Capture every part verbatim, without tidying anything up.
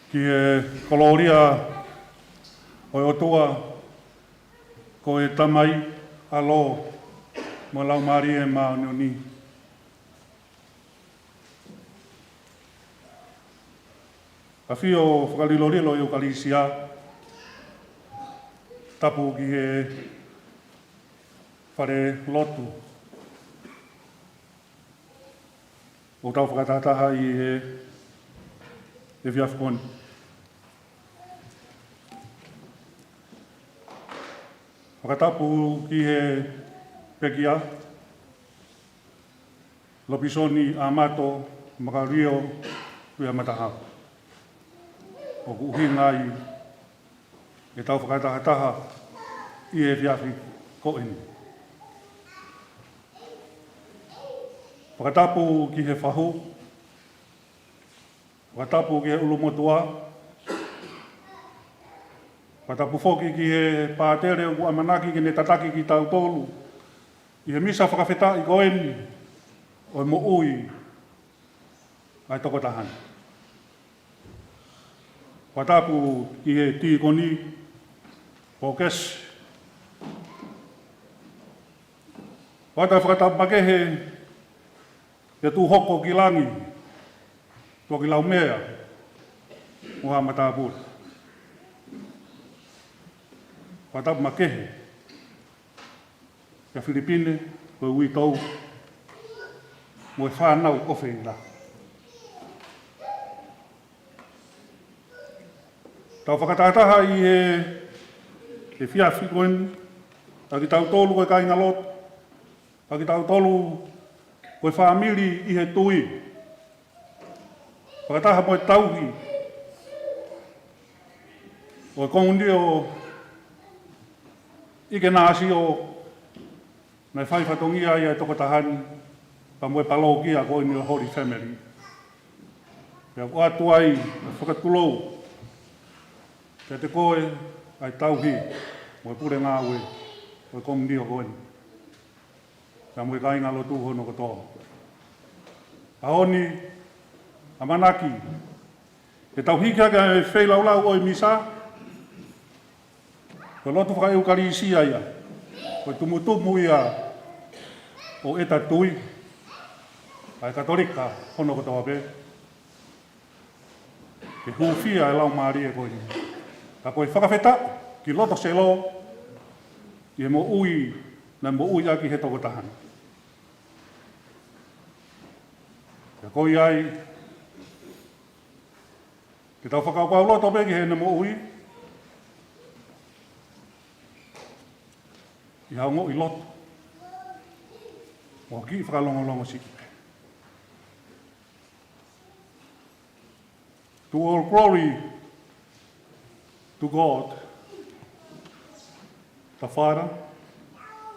Ki he kolōlia ʻo e ʻOtua, ko e Tamai, ʻAlo, mo e Laumālie Māʻoniʻoni. ʻAfio fakalilolilo ʻi he ʻEukalisia, tapu ki he fale lotu ʻoku tau fakatahataha ʻi he efiafi ko eni. Fakatapu ki he pekia, Lopesoni Amato Makalio Tuʻiamataha, ʻoku ʻuhinga ai ʻetau fakatahataha ʻi he efiafi ko eni. Fakatapu ki he fahu, fakatapu ki he ʻulumotuʻa, fakatapu foki ki he pātele ʻoku ʻamanaki ke ne tataki kitautolu ʻi he misa fakafetaʻi ko eni ʻo e moʻui ʻa e tokotaha ni. Fakatapu ki he tīkoni, pōkesi. Fakatapu, fakatapu makehe kia Tuʻuhoko ki Langi, Tuʻakilaumea mo Haʻa Matāpule. Fakatapu makehe kia Filipine, ko e uitou, mo e fānau ʻofeina. Tau fakatahataha ʻi he, he efiafi ko eni, ʻa kitautolu ko e kāingalotu, ʻa kitautolu ko e fāmili ʻi he tui. Fakataha mo e tauhi ʻo e Komunio ʻIkenasio, naʻe fai fatongia ai ʻa e tokotaha ni, pea mo e palōkia ko eni ʻo e Holy Family. Pea ʻoatu ai ʻa e fakatulou kiate koe ʻa e tauhi mo e pule ngāue ʻo e Komunio ko eni, pea mo e kāingalotu hono kotoa. ʻAho ni, ʻamanaki ke tau hiki hake ʻa e feilaulau ʻo e Misa, ko e lotu fakaʻeukalisia ia, ko e tumutumu ia ʻo ʻeta tui, ʻa e Katolika hono kotoa pē, ke hūfia e laumālie ko eni. Ka ko e fakafetaʻi ki loto selo ʻi he moʻui naʻe moʻui ʻaki he tokotaha ni. Pea ko ia ai, ke tau fakakaukauloto pē ki heʻene moʻui, ʻi ha ongoʻi lotu mo ha kiʻi fakalongolongo siʻi pē. To all glory to God, the Father,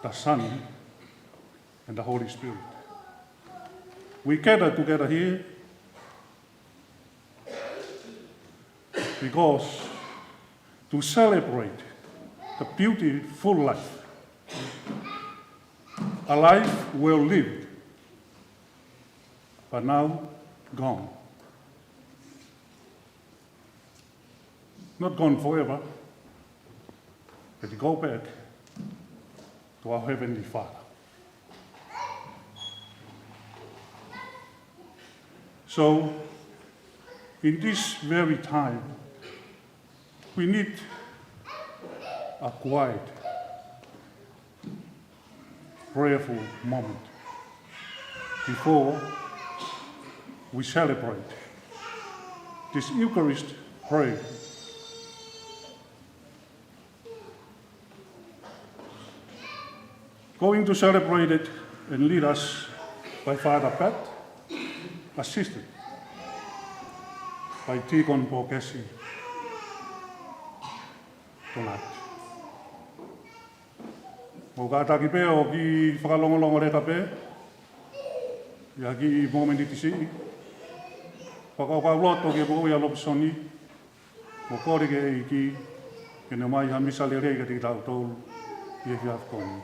the Son, and the Holy Spirit. We gather together here because to celebrate the beautiful life, a life well lived, but now gone. Not gone forever, but go back to our Heavenly Father. So, in this very time, we need a quiet, prayerful moment before we celebrate this Eucharist prayer. Going to celebrate it and lead us by Father Pat, assisted by Deacon Paul Casey tonight. Mou kātaki pē ʻo kiʻi fakalongolongo leka pē ʻi ha kiʻi momeniti siʻi. Fakakaukauloto ki he moʻui ʻa Lopesoni, mo kole ki he ʻEiki ke ne ʻomai ha misa lelei kiate kitautolu ʻi he efiafi ko eni.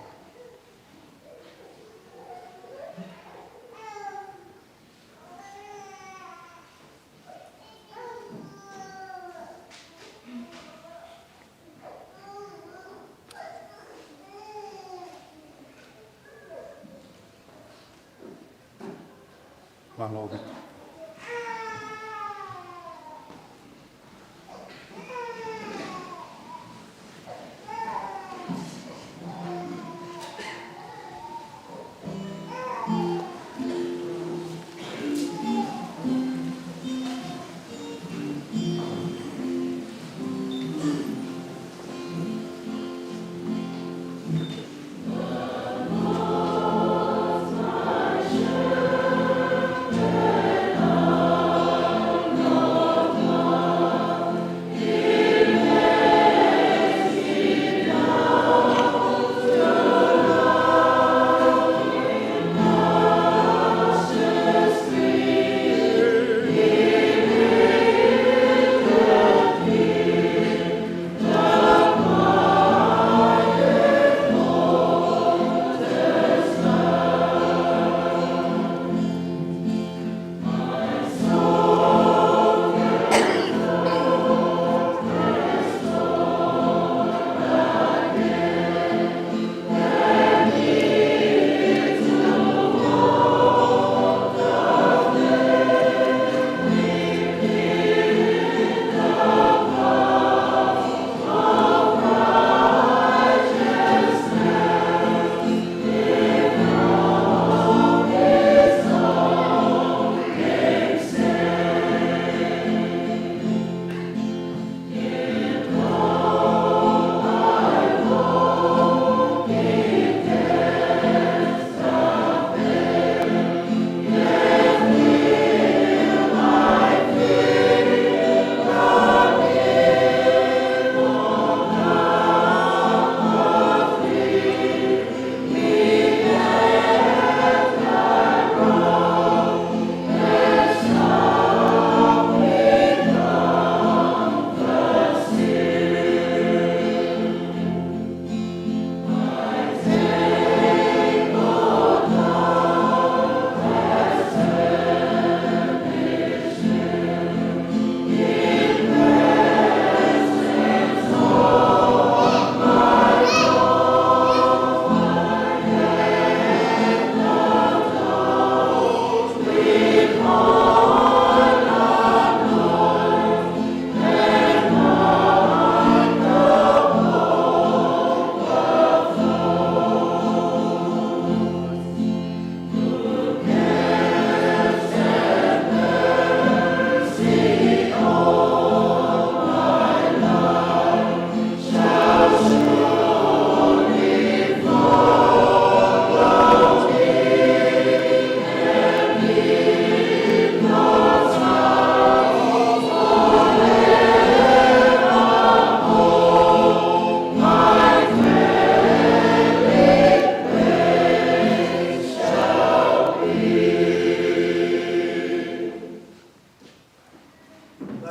Mālō ʻaupito.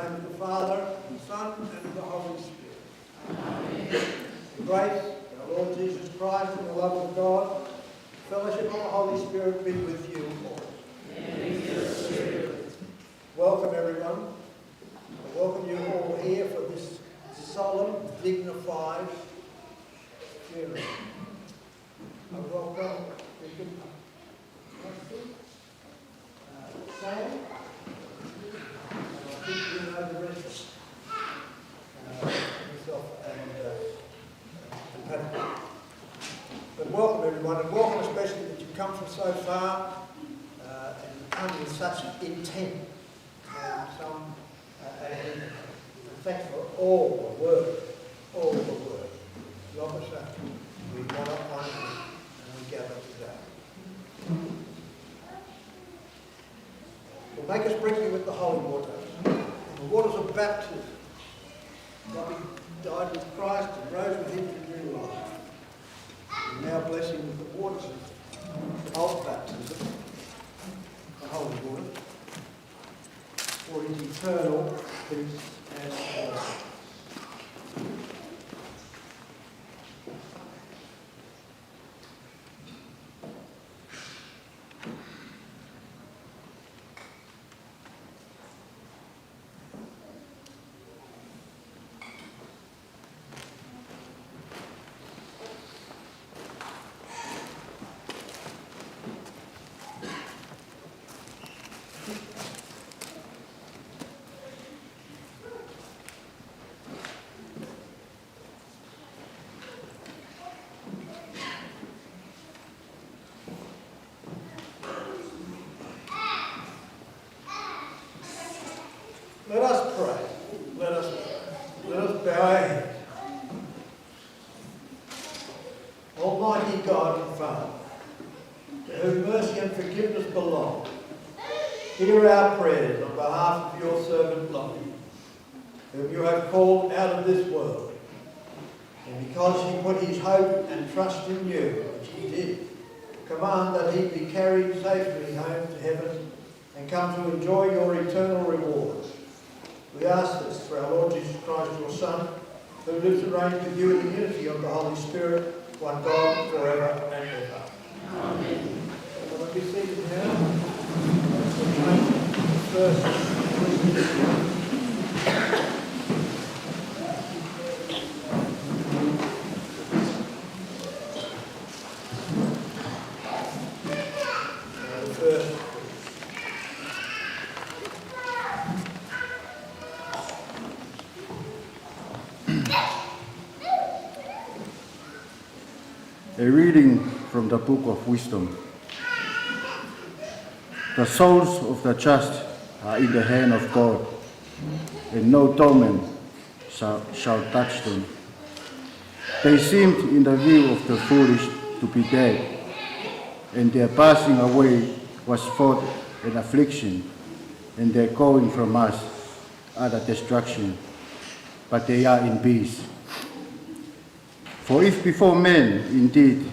name of the Father, and the Son, and of the Holy Spirit. Amen. The grace of our Lord Jesus Christ, and the love of God, fellowship of the Holy Spirit be with you all. And with your spirit. Welcome, everyone. I welcome you all here for this solemn, dignified funeral. I welcome Deacon, uh, Sam. I think you know the rest. Uh, myself and, uh, and Patrick. But welcome, everyone, and welcome especially that you've come from so far, uh, and come with such intent. And some, uh, and, and thanks for all the work, all the work. Love us, uh, we want to honor you and we gather today. We'll make a sprinkling with the holy water. The waters of baptism. Having died with Christ and rose with him to new life. And now blessing with the waters of baptism, the holy water, for his eternal peace and love. Let us pray. Let us pray. Let us bow our heads. Almighty God and Father, to whom mercy and forgiveness belong, hear our prayers on behalf of your servant Lottie, whom you have called out of this world. And because he put his hope and trust in you, which he did, command that he be carried safely home to heaven and come to enjoy your eternal rewards. We ask this through our Lord Jesus Christ, your Son, who lives and reigns with you in the unity of the Holy Spirit, one God, forever and ever. Amen. Well, be seated now. First. A reading from the Book of Wisdom. The souls of the just are in the hand of God, and no torment shall, shall touch them. They seemed in the view of the foolish to be dead, and their passing away was thought an affliction, and their going from us are the destruction, but they are in peace. For if before men indeed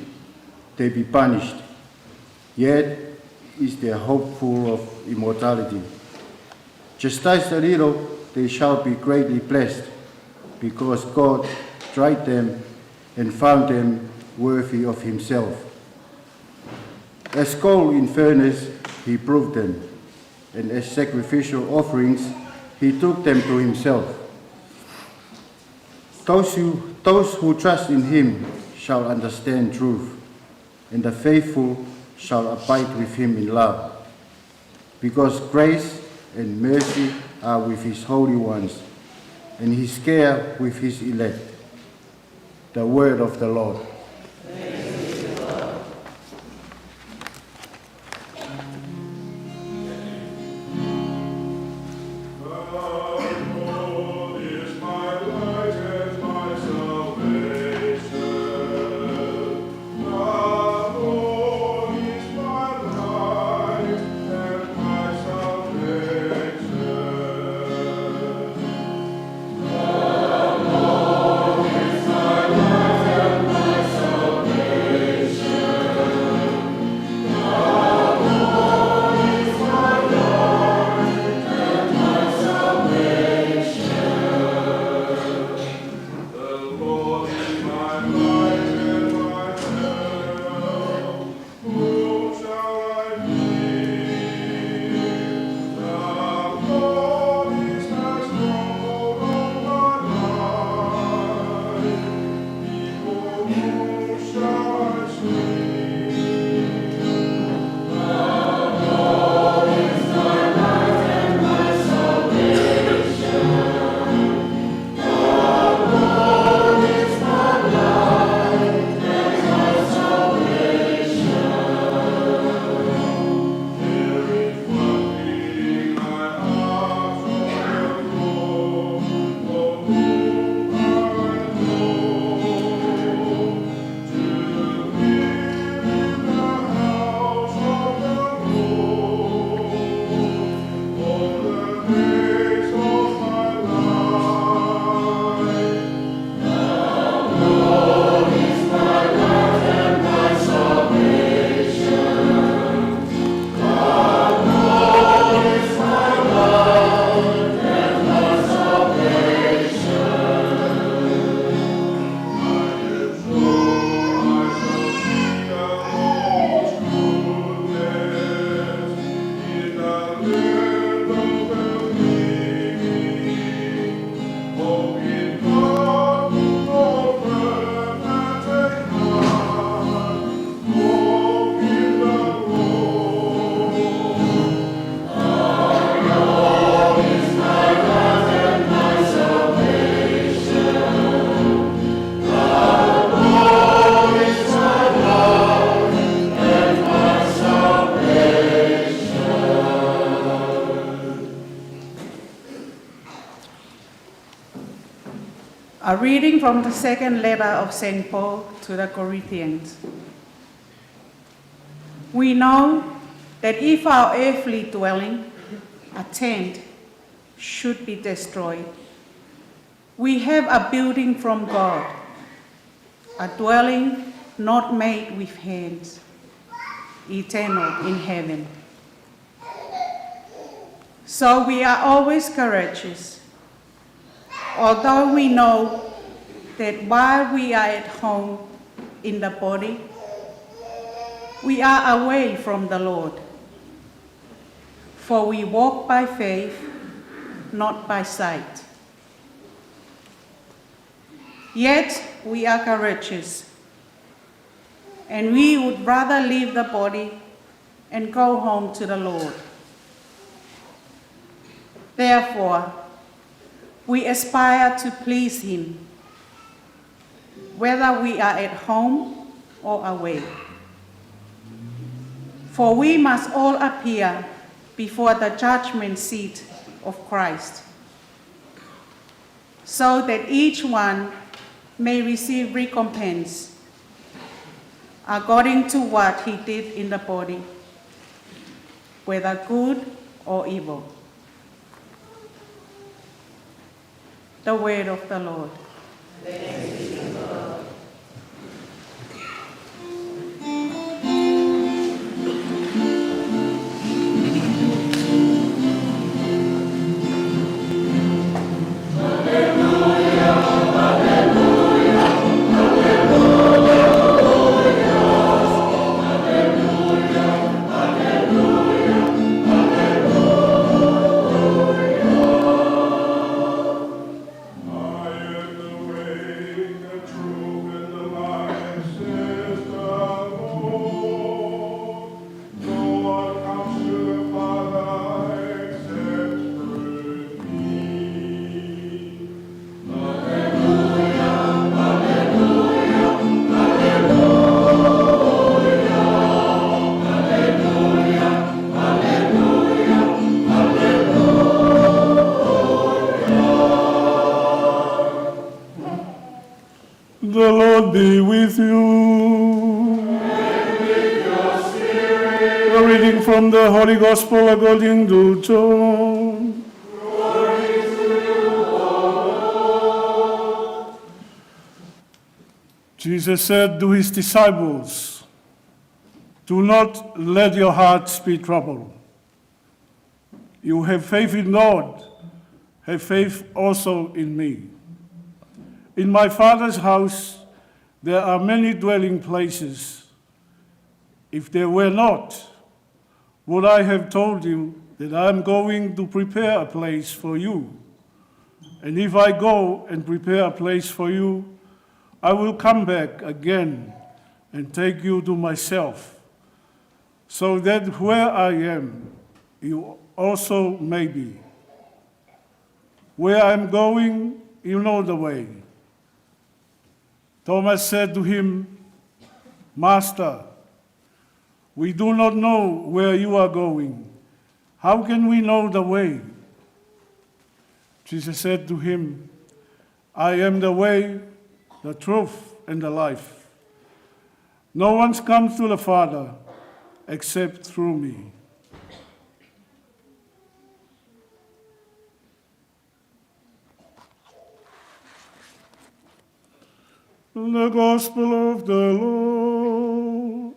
they be punished, yet is their hope full of immortality. Chastised a little, they shall be greatly blessed, because God tried them and found them worthy of himself. As gold in furnace, he proved them, and as sacrificial offerings, he took them to himself. Those who, those who trust in him shall understand truth, and the faithful shall abide with him in love. Because grace and mercy are with his holy ones, and his care with his elect. The word of the Lord. A reading from the second letter of Saint Paul to the Corinthians. We know that if our earthly dwelling, a tent, should be destroyed, we have a building from God, a dwelling not made with hands, eternal in heaven. So we are always courageous, although we know that while we are at home in the body, we are away from the Lord. For we walk by faith, not by sight. Yet we are courageous, and we would rather leave the body and go home to the Lord. Therefore, we aspire to please him, whether we are at home or away. For we must all appear before the judgment seat of Christ, so that each one may receive recompense according to what he did in the body, whether good or evil. The word of the Lord. I am the way, the truth, and the life, says the Lord. No one comes to the Father except through me. The Lord be with you. And with your spirit. A reading from the Holy Gospel according to John. Glory to you, O Lord. Jesus said to his disciples, "Do not let your hearts be troubled. You have faith in God, have faith also in me. In my Father's house there are many dwelling places. If there were not, would I have told you that I am going to prepare a place for you? And if I go and prepare a place for you, I will come back again and take you to myself, so that where I am, you also may be. Where I am going, you know the way." Thomas said to him, "Master, we do not know where you are going. How can we know the way?" Jesus said to him, "I am the way, the truth, and the life. No one comes to the Father except through me." The Gospel of the Lord.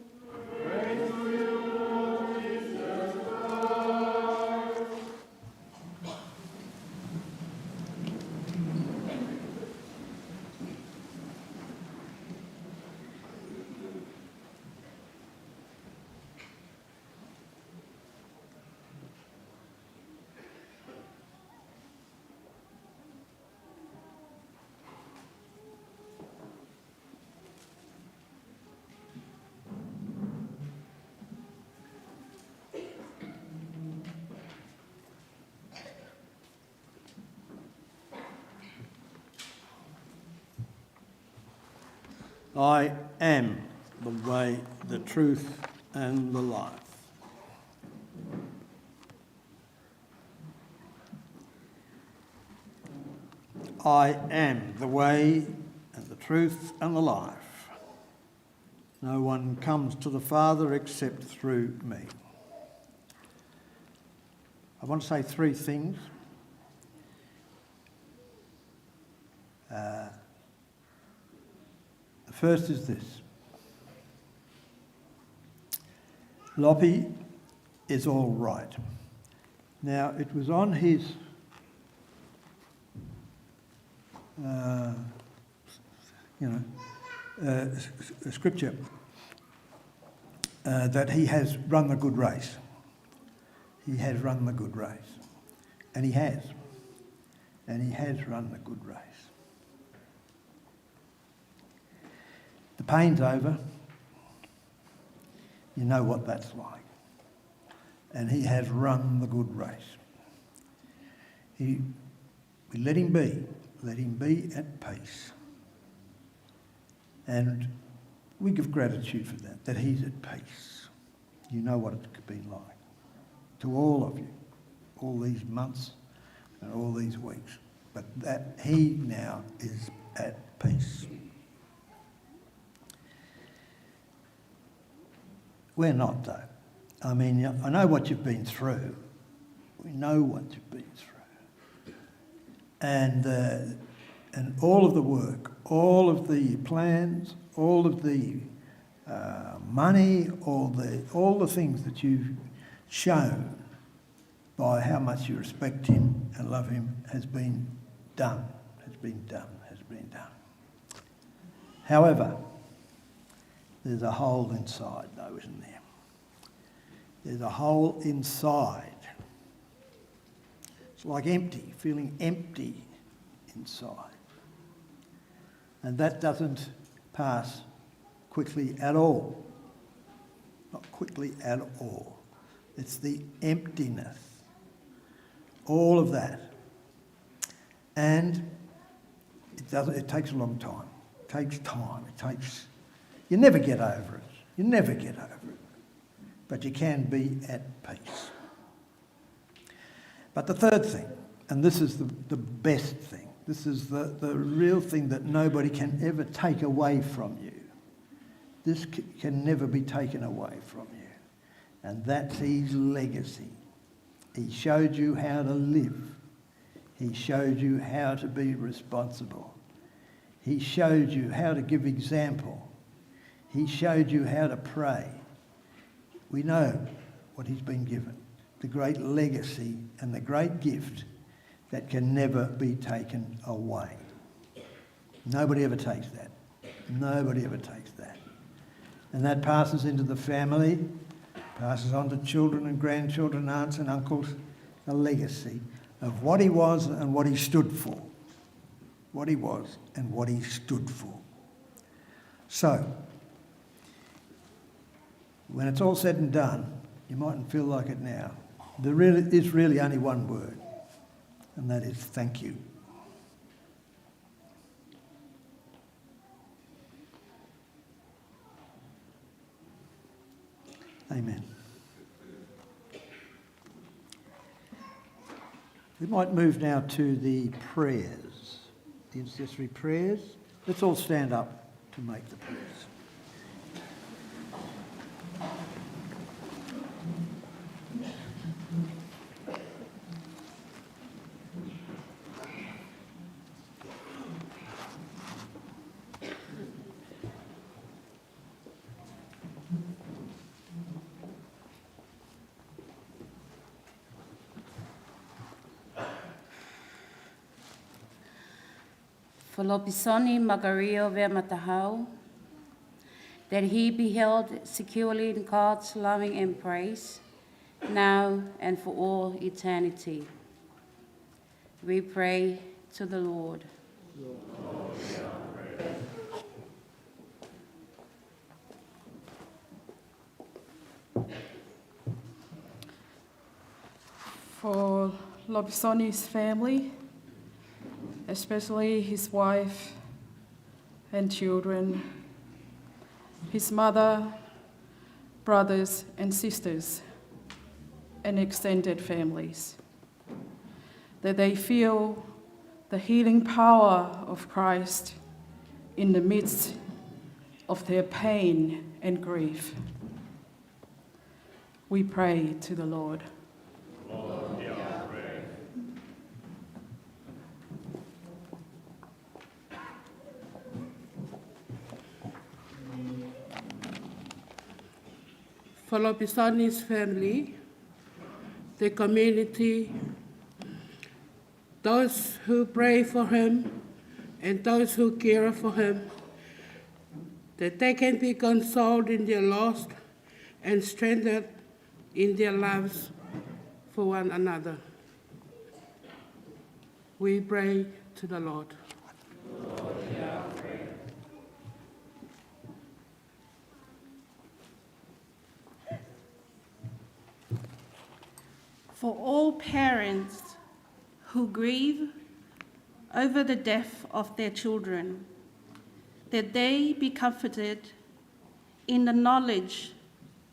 I am the way, the truth, and the life. "I am the way and the truth and the life. No one comes to the Father except through me." I want to say three things. Uh, the first is this. Loppi is all right. Now, it was on his, uh, you know, uh, s-, s-, scripture, uh, that he has run the good race. He has run the good race. And he has. And he has run the good race. The pain's over. You know what that's like. And he has run the good race. He, we let him be. Let him be at peace. And we give gratitude for that, that he's at peace. You know what it's been like to all of you, all these months and all these weeks. But that he now is at peace. We're not, though. I mean, I know what you've been through. We know what you've been through. And, uh, and all of the work, all of the plans, all of the, uh, money, all the, all the things that you've shown by how much you respect him and love him has been done, has been done, has been done. However, there's a hole inside, though, isn't there? There's a hole inside. It's like empty, feeling empty inside. And that doesn't pass quickly at all. Not quickly at all. It's the emptiness. All of that. And it doesn't, it takes a long time. It takes time. It takes, you never get over it. You never get over it. But you can be at peace. But the third thing, and this is the, the best thing, this is the, the real thing that nobody can ever take away from you. This c-, can never be taken away from you. And that's his legacy. He showed you how to live. He showed you how to be responsible. He showed you how to give example. He showed you how to pray. We know what he's been given, the great legacy and the great gift that can never be taken away. Nobody ever takes that. Nobody ever takes that. And that passes into the family, passes on to children and grandchildren, aunts and uncles, the legacy of what he was and what he stood for. What he was and what he stood for. So, when it's all said and done, you mightn't feel like it now. There really is really only one word, and that is thank you. Amen. We might move now to the prayers, the intercessory prayers. Let's all stand up to make the prayers. For Lopesoni Magario Veamatahau, that he be held securely in God's loving embrace, now and for all eternity. We pray to the Lord. For Lopesoni's family, especially his wife and children, his mother, brothers and sisters, and extended families, that they feel the healing power of Christ in the midst of their pain and grief. We pray to the Lord. For Lopisani's family, the community, those who pray for him and those who care for him, that they can be consoled in their loss and strengthened in their loves for one another. We pray to the Lord. For all parents who grieve over the death of their children, that they be comforted in the knowledge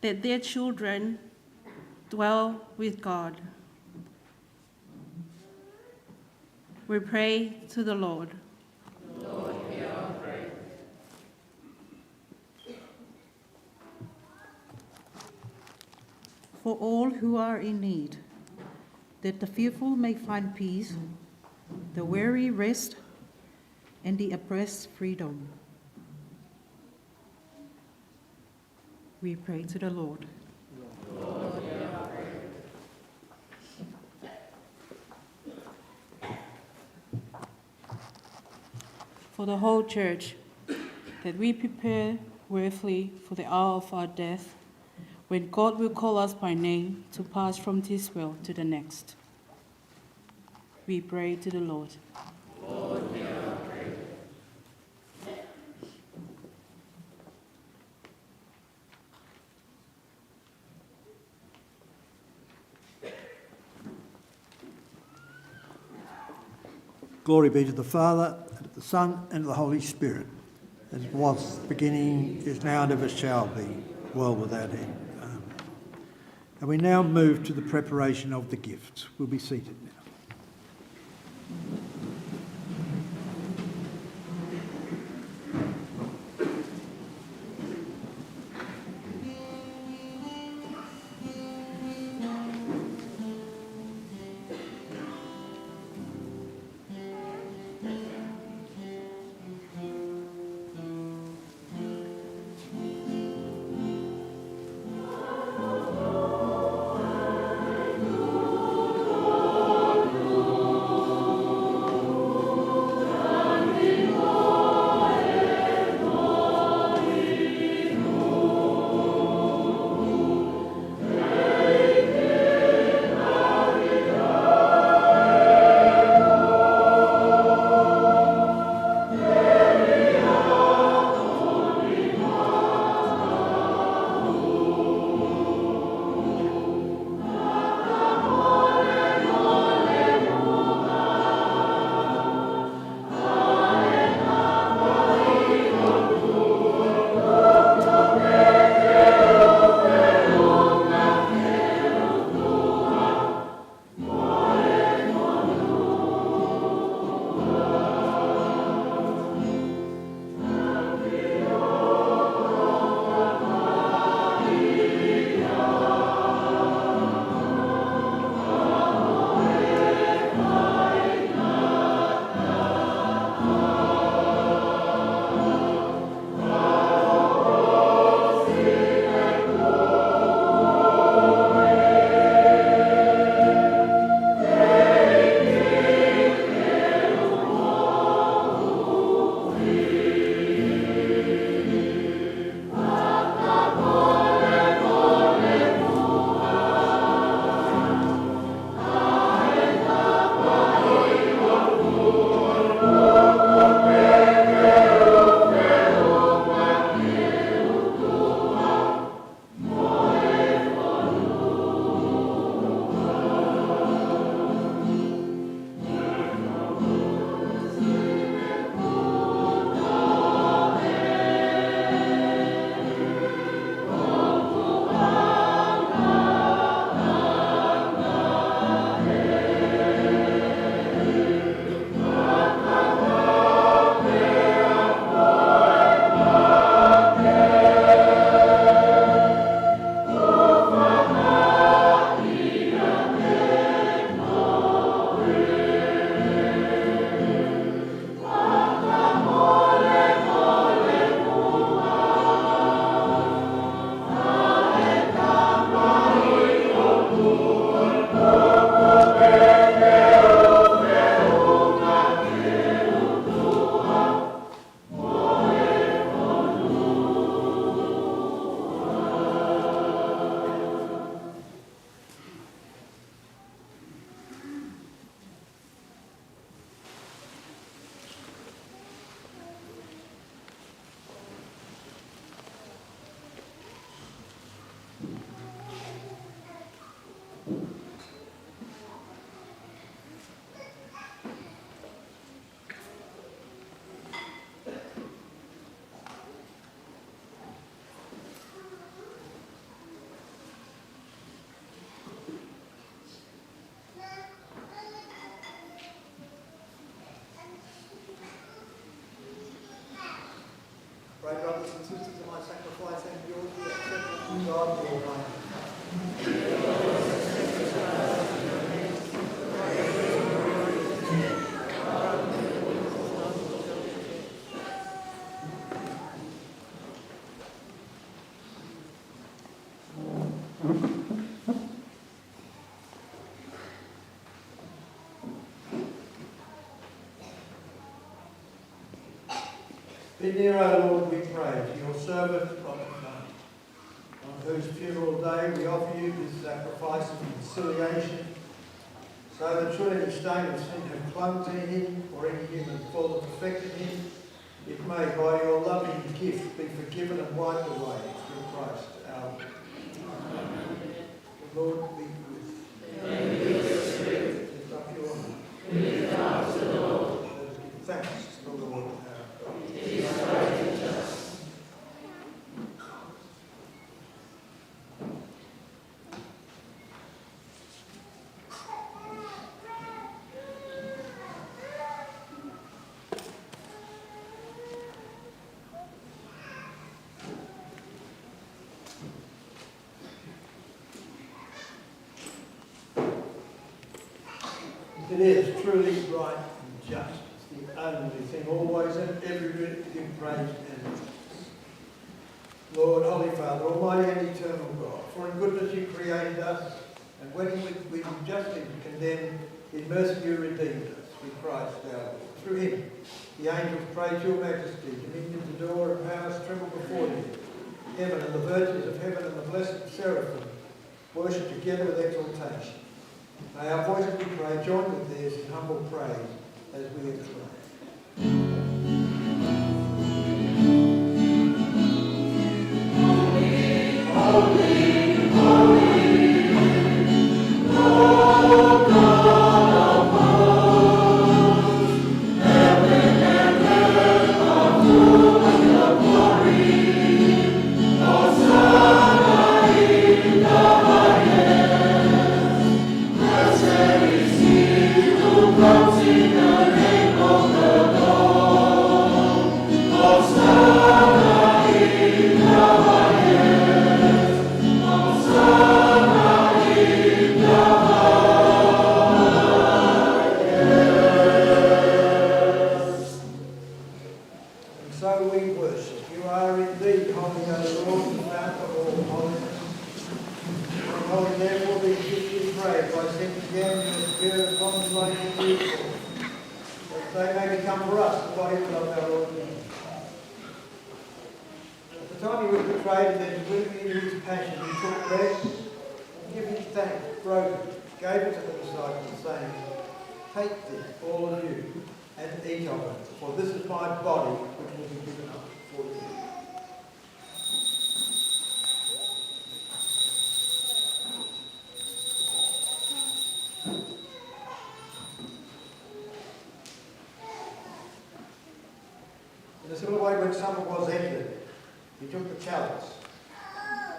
that their children dwell with God. We pray to the Lord. For all who are in need, that the fearful may find peace, the weary rest, and the oppressed freedom. We pray to the Lord. For the whole church, that we prepare worthily for the hour of our death, when God will call us by name to pass from this world to the next. We pray to the Lord. Glory be to the Father, and to the Son, and to the Holy Spirit, as was at the beginning, is now, and ever shall be, world without end. Amen. And we now move to the preparation of the gift. We'll be seated now. This is my sacrifice and yours be acceptable to God, the Almighty. Be near, O Lord, we pray, to your servant Robert Murray, on whose funeral day we offer you this sacrifice of conciliation, so that should any stain of sin have clung to him, or any human fault have affected him, it may, by your loving gift, be forgiven and wiped away through Christ our Lord. The Lord be with you. Lift up your heart. Let us give thanks to the Lord our God. It is truly right and just, the only thing, always and everywhere to give praise and thanks. Lord, Holy Father, Almighty and Eternal God, for in goodness you created us, and when we, we were justly condemned, in mercy you redeemed us through Christ our Lord. Through him, the angels praise your majesty, dominions adore and powers tremble before you. Heaven and the virtues of heaven and the blessed seraphim worship together with exultation. May our voices, we pray, join with theirs in humble praise as we acclaim. And so we worship. You are indeed holy, O Lord, the fount of all holiness. Make holy, therefore, these gifts, we pray, by sending down your Spirit upon them like a dew fall, that they may become for us the body and blood of our Lord Jesus. At the time he was betrayed and then delivered into his passion, he took bread, and giving thanks, broke it, gave it to the disciples, saying, "Take this, all of you, and eat of it, for this is my body, which will be given up for you." In a similar way, when supper was ended, he took the chalice.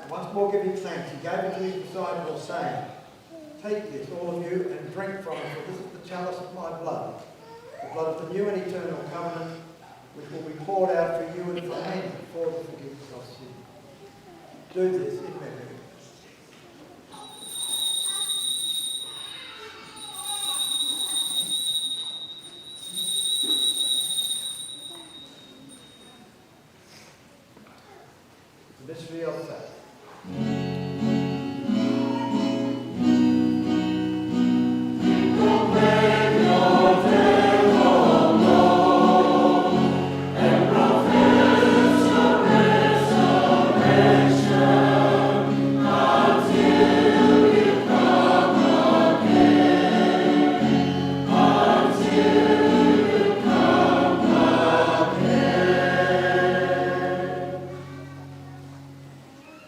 Once more giving thanks, he gave it to his disciples, saying, "Take this, all of you, and drink from it, for this is the chalice of my blood, the blood of the new and eternal covenant, which will be poured out for you and for many for the forgiveness of sin. Do this in memory of me." Mystery of faith.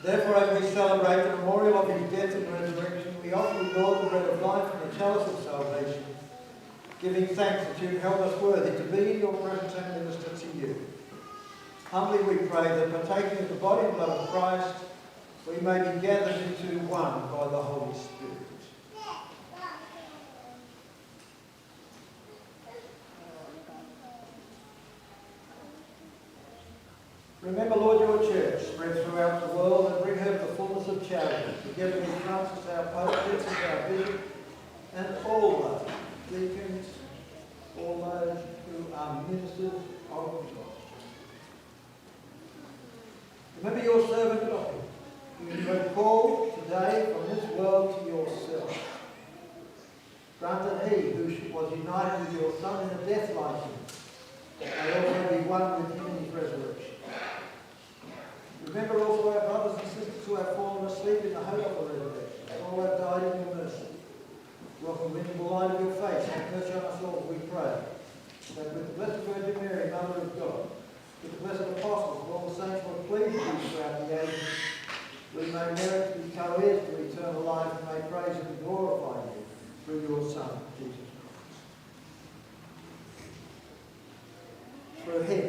Therefore, as we celebrate the memorial of his death and resurrection, we offer you, Lord, the bread of life and the chalice of salvation, giving thanks that you have held us worthy to be in your presence and minister to you. Humbly we pray that, partaking of the body and blood of Christ, we may be gathered into one by the Holy Spirit. Remember, Lord, your church spread throughout the world and bring her to the fullness of charity, together with Francis, our Pope, Vincent, our Bishop, and all the deacons, all those who are ministers of the gospel. Remember your servant Lottie, whom you have called today from this world to yourself. Grant that he who was united with your Son in a death like him may also be one with him in his resurrection. Remember also our brothers and sisters who have fallen asleep in the hope of the resurrection, and all who have died in your mercy. Welcome them in the light of your face, have mercy on us all, we pray, that with the Blessed Virgin Mary, Mother of God, with the blessed apostles and all the saints who have pleased you throughout the ages, we may merit to be co-heirs to eternal life and may praise and glorify you through your Son, Jesus Christ. Through him,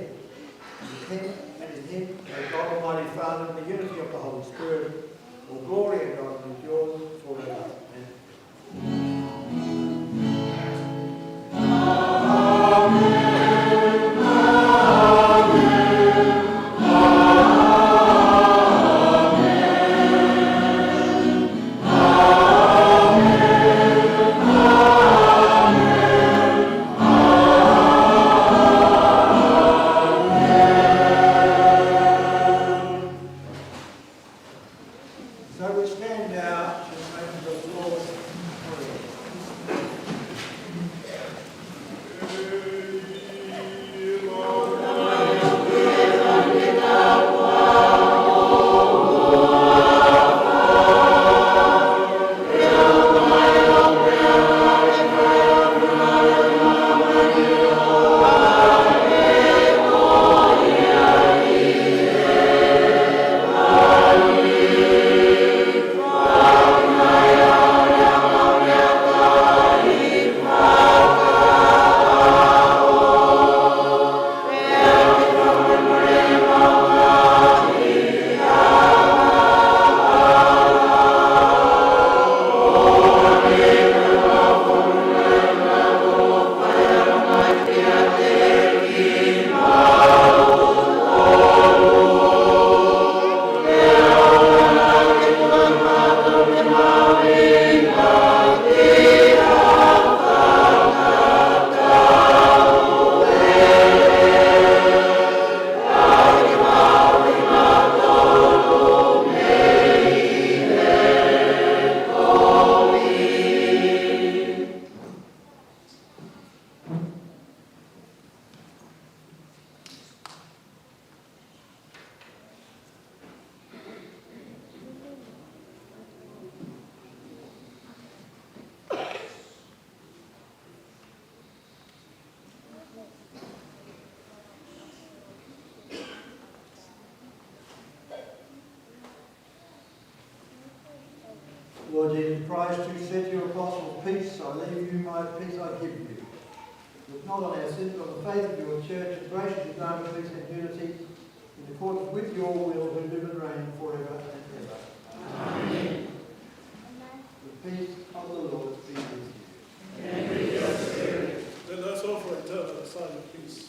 and with him, and in him, may God Almighty Father, in the unity of the Holy Spirit, all glory and honor is yours forever and ever. So we stand now to make the Lord's Prayer. Lord Jesus Christ, who said to your apostles, "Peace I leave you, my peace I give you." Look not on our sins, but on the faith of your church, and graciously grant her peace and unity in accordance with your will, who live and reign forever and ever. Amen. The peace of the Lord be with you. And with your spirit. Let us offer each other a sign of peace.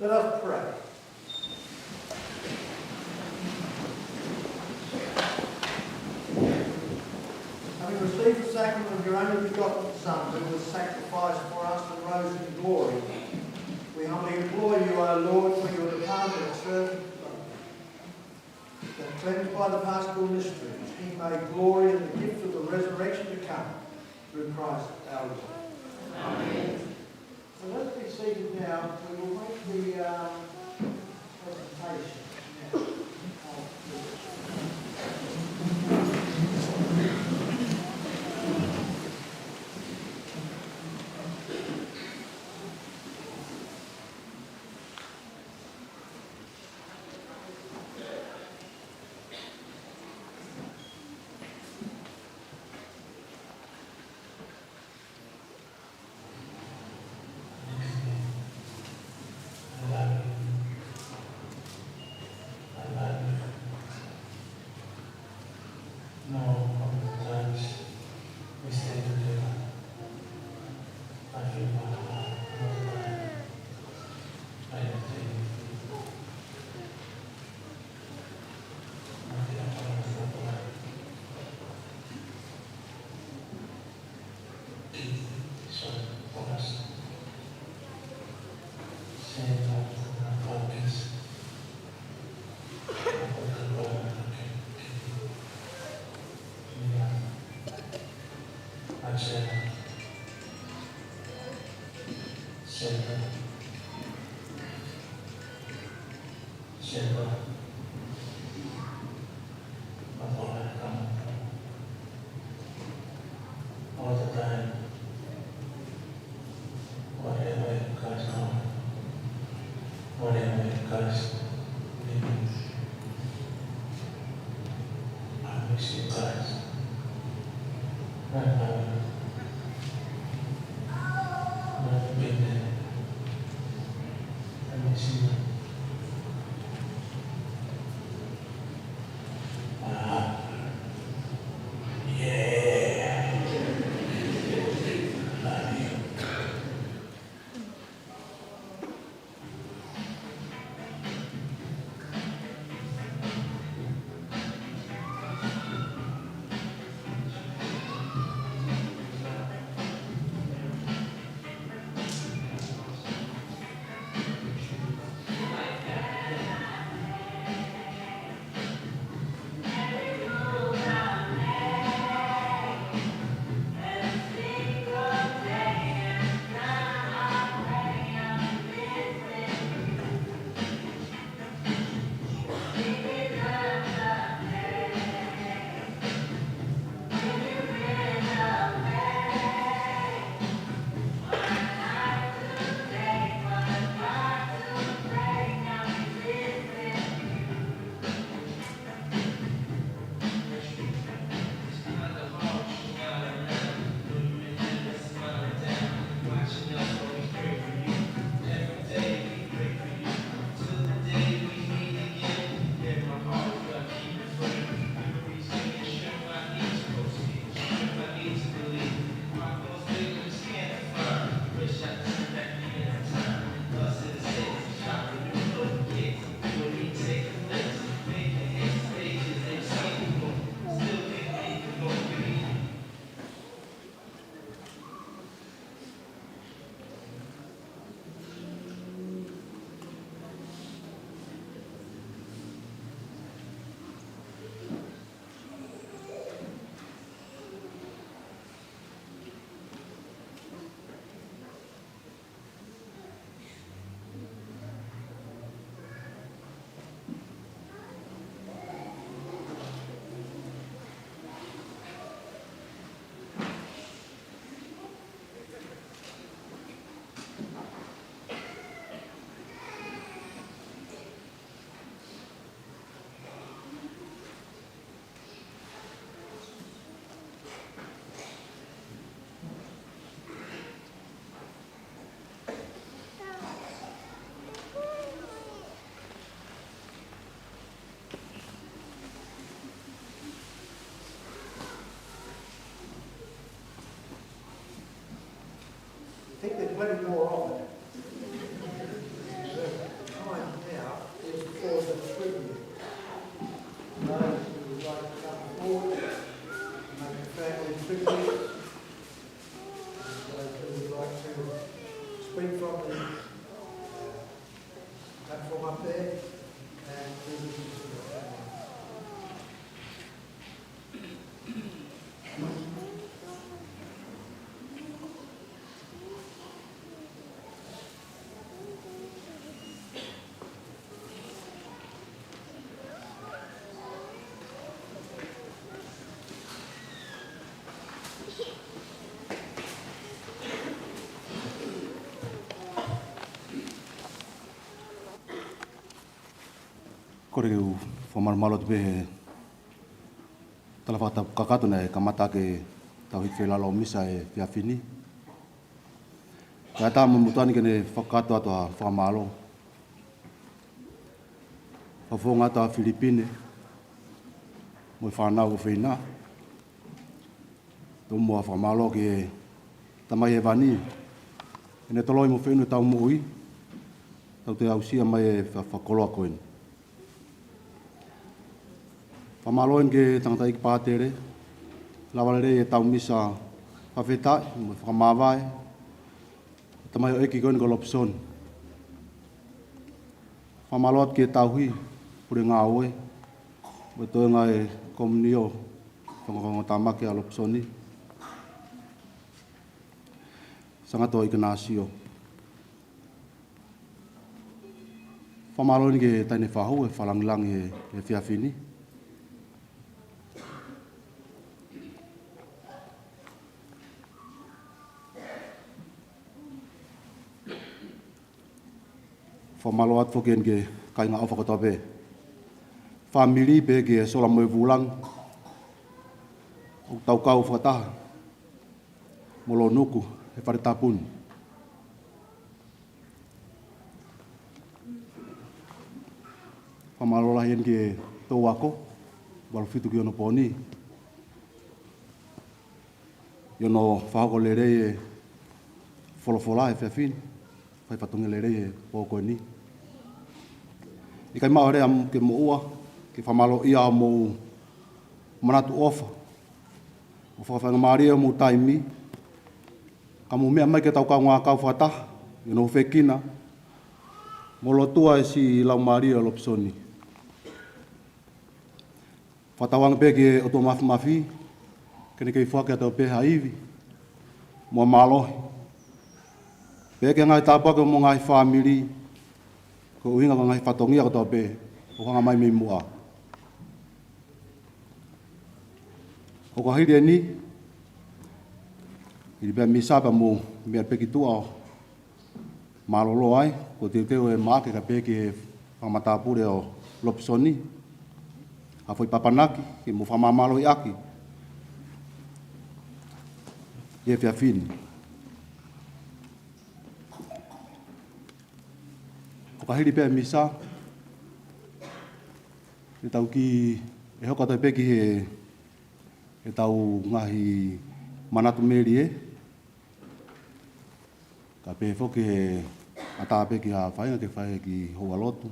Let us pray. Having received the sacrament of your only begotten Son, who was sacrificed for us and rose in glory, we humbly implore you, O Lord, for your departed servant, that cleansed by the Paschal mysteries, he may glory in the gift of the resurrection to come, through Christ our Lord. Amen. So let's be seated now. We will make the um, presentation now of the All the time. Whatever it costs, whatever it costs, I miss you guys. Not having, not being there. I miss you. Kole ke u fakamalumalu atu pē he tala fakatapu kakato naʻe kamata ʻaki ʻetau hiki feilaulau misa he efiafi ni. Kae ʻatā mo e motuʻa ni ke ne fakakakato atu ha fakamālō. Fakafofonga atu ʻa Filipine mo e fānau ʻofeina. Tomuʻa fakamālō ki he Tamai Hēvani, ʻene toloi mo feʻunu ʻetau moʻui, tau toe aʻusia mai e fa-, fakakoloa ko eni. Fakamālō eni ki he tangataʻeiki pātele, lava lelei ʻetau misa fakafetaʻi mo fakamāvae, tamaioʻeiki ko eni ko Lopesoni. Fakamālō atu ki he tauhi, pule ngāue, mo e toenga e komiunio, fakaongoongotāmaki ʻa Lopesoni, Sangato ʻIkanasio. Fakamālō eni ki he taʻahine fahu, e fakalāngilangi he, he efiafi ni. Fakamālō atu foki eni ki he kāinga ʻofa kotoa pē. Fāmili pehē ki he sola mo e vūlangi. ʻOku tau kau fakataha mo Lonuku he fale tapu ni. Fakamālō lahi eni ki he toʻu ako, valu fitu ki onopōni. ʻI hono fakahoko lelei e folofola he efiafi ni, fai fatongia lelei he pō ko eni. ʻIkai maʻu ha lea ke moʻua, ke fakamālōʻia hoʻomou manatu ʻofa mo fakafaingamālie hoʻomou taimi, ka mou meʻa mai ke tau kaungā kau fakataha, ʻi hono hūfekina mo lotua e siʻi laumālie ʻo Lopesoni. Fakatauange pē ki he ʻOtua Māfimafi, ke ne kei foaki atu pē ha ivi mo e mālohi. Pehē ki he ngaahi tāpuaki mo e ngaahi fāmili, ko e ʻuhinga ko e ngaahi fatongia kotoa pē ʻoku hanga mai mei muʻa. ʻO ka hili eni, hili pē misa pea mou meʻa pē ki tuʻa ʻo mālōlō ai, ko e teuteu e maʻake kae pehē ki he fakamatāpule ʻo Lopesoni ha foʻi papanaki ke mou fakamāmālohiʻaki ʻi he efiafi ni. ʻO ka hili pē misa, ʻe tau ki, ʻe hoko atu pē ki he, ʻetau ngaahi manatu melie, kae pehē foki he ʻatā pē ki ha faʻahinga ke fai ki he houa lotu,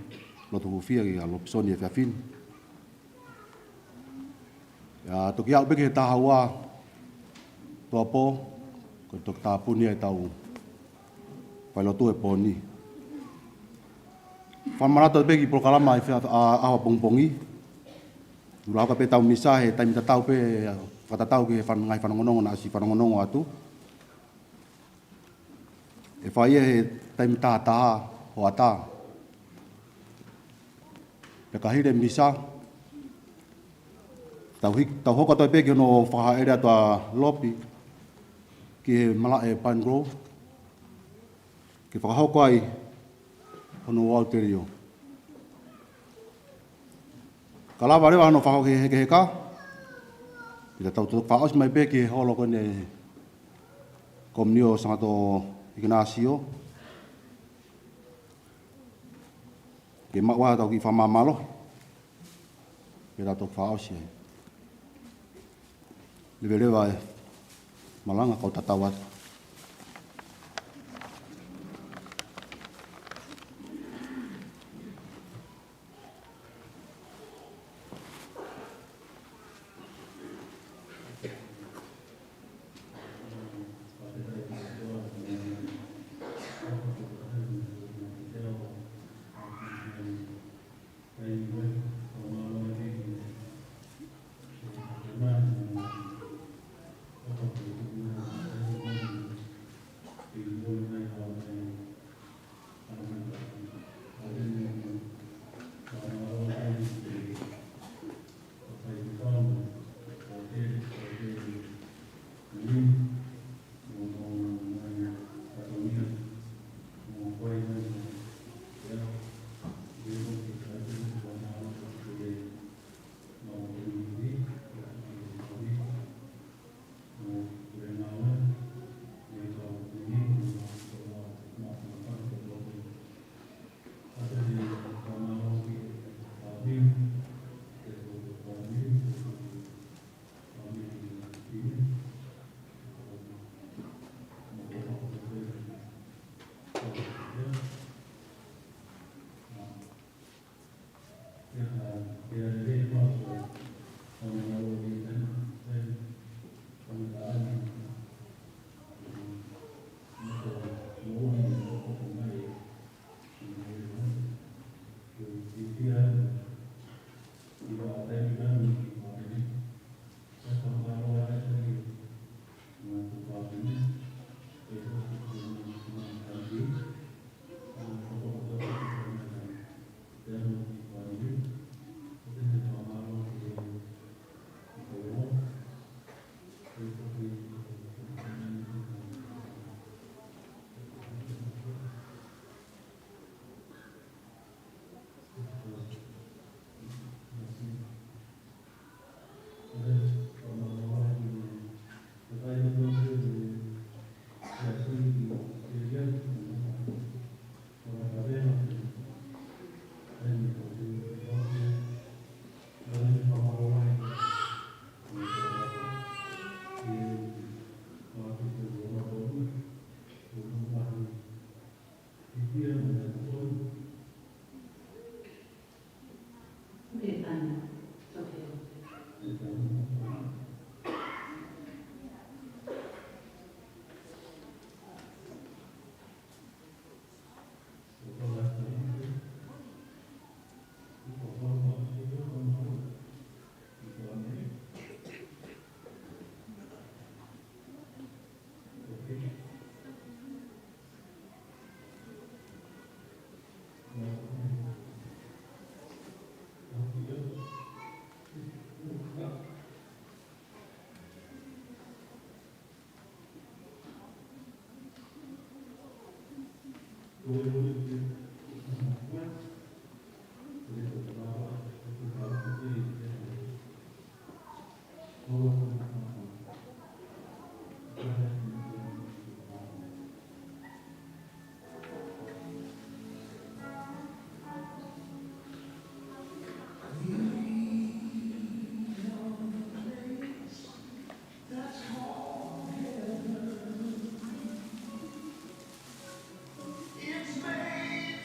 lotu hūfia kia Lopesoni he efiafi ni. ʻIo, toki aʻu pē ki he taha ua tuʻuapō, ko e toki tāpuni ai ʻetau failotu he pō ni. Fakamanatu pē ki he polokalama ʻa e fea-, ʻa, ʻaho pongipongi. Tuʻu hake pē ʻetau misa he taimi tatau pē, fakatatau ki he fan-, ngaahi fanongonongo naʻa siʻi fanongonongo atu. ʻE fai ia he taimi taha taha hoʻatā. Pea ka hili e misa, tau hik-, tau hoko atu pē ki hono fakahaʻele atu ʻa Lopi ki he malaʻe Pine Grove, ke fakahoko ai hono ouau telio. Ka lava leva hono fakahoko e hekeheka, pea tau toki fakaʻosi mai pē ki he holo ko eni e komiunio ʻo Sangato ʻIkanasio, ke maʻu ai ʻetau kiʻi fakamāmālohi, pea tau toki fakaʻosi ai. Leveleva e malanga, kau tatau atu. It's made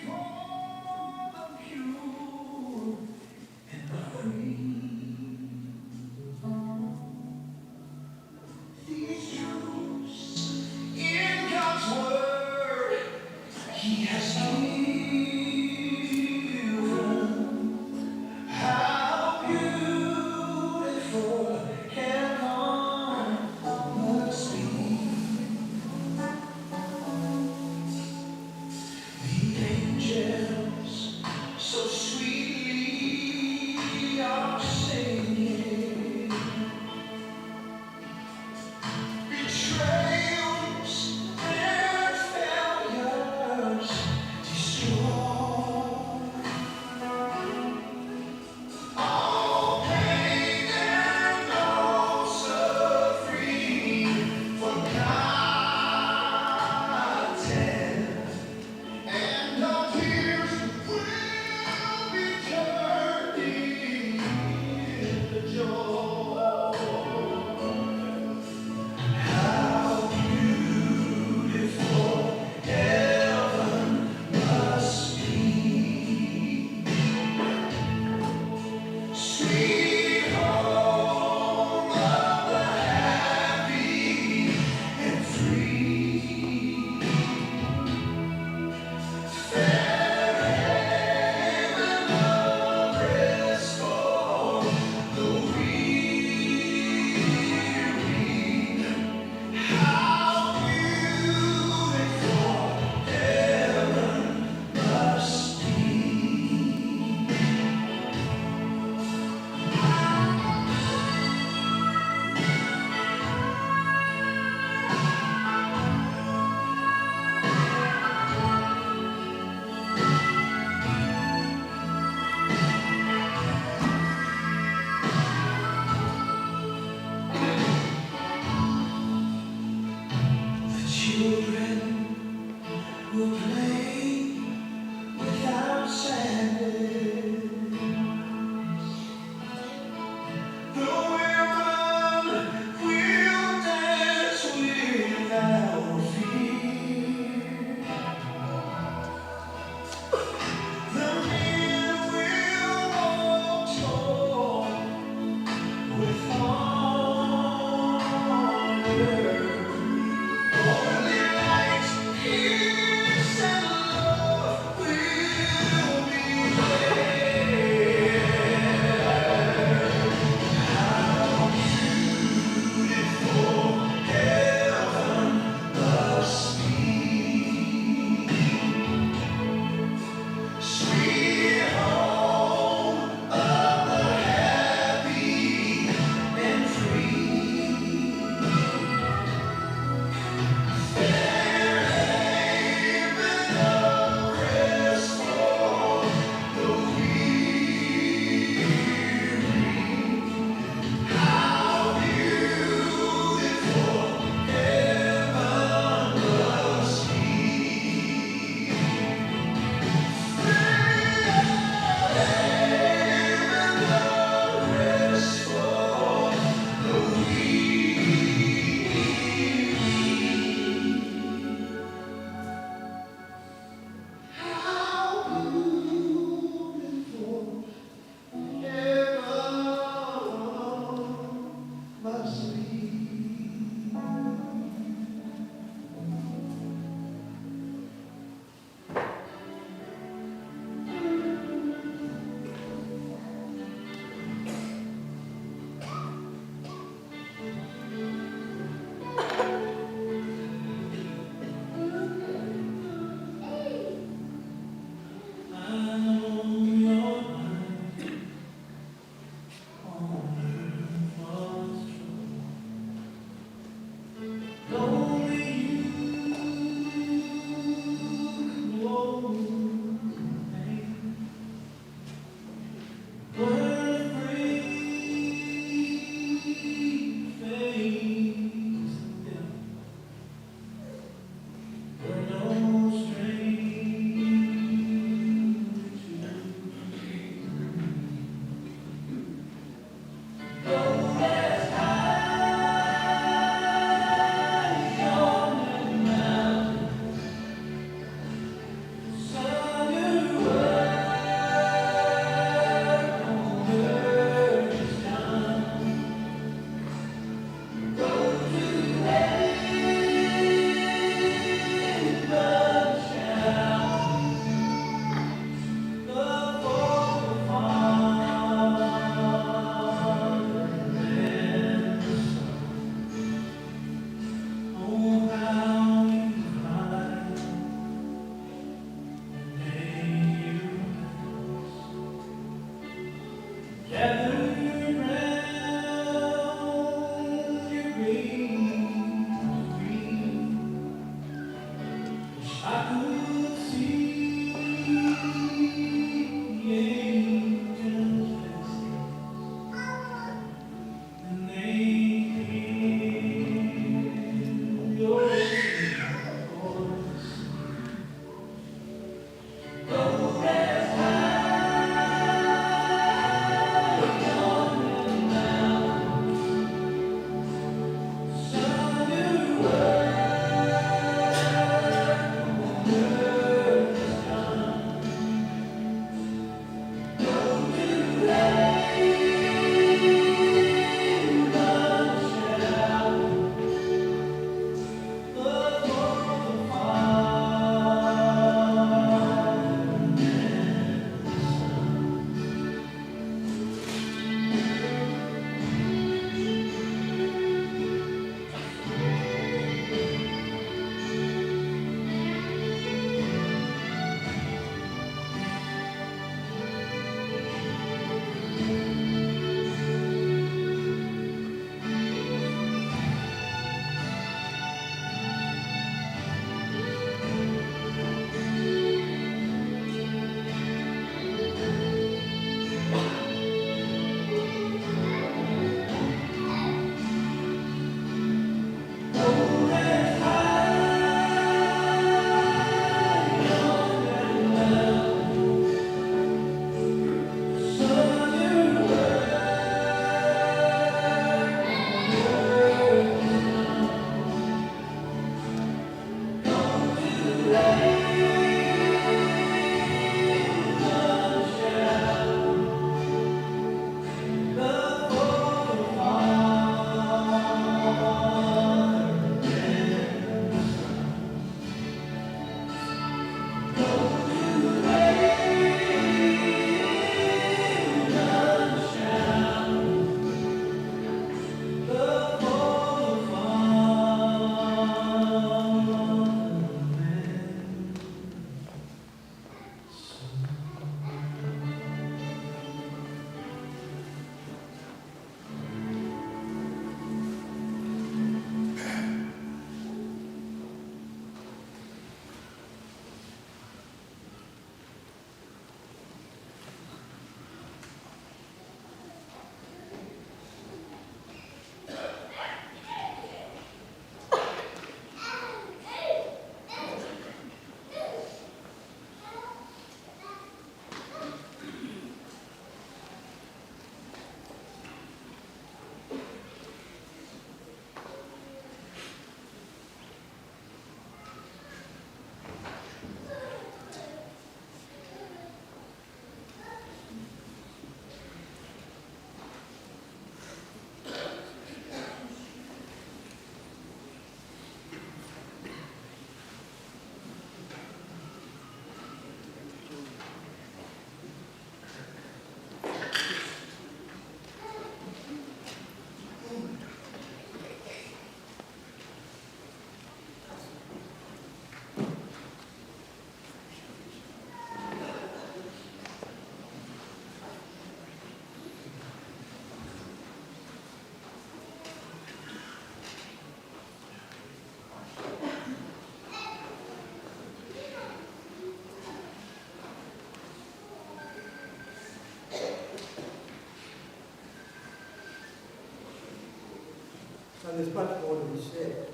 Now, there's much more to be said,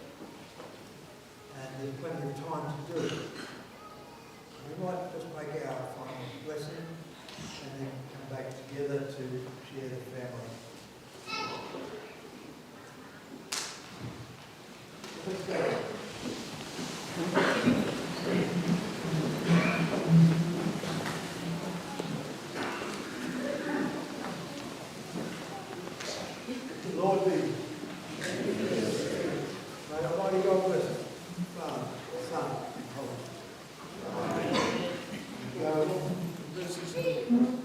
and there's plenty of time to do it. We might just make our final blessing and then come back together to share the family. The Lord be. May Almighty God bless us, Father, Son, and Holy Spirit. Go in peace.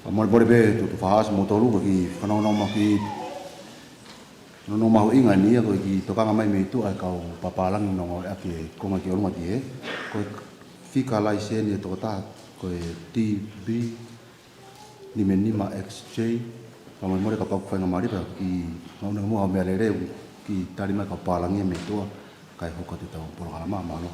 Molemole pē Tuʻi Tuʻi Fahaʻasi mo tolu, ko e kiʻi fanongonongo mahuʻinga eni ia, ko e kiʻi tokanga mai mei tuʻa e kau pālangi ʻoku nau ngāueʻaki e konga ki ʻolunga ki hē. Ko e fika laiseni e tokotaha, ko e T B nima nima X J, ka molemole kapau ʻoku faingamālie pē ke nau ʻoange muʻa ha meʻalele, kiʻi tali mai e kau pālangi mei tuʻa, kae hoko atu ʻetau polokalama, mālō.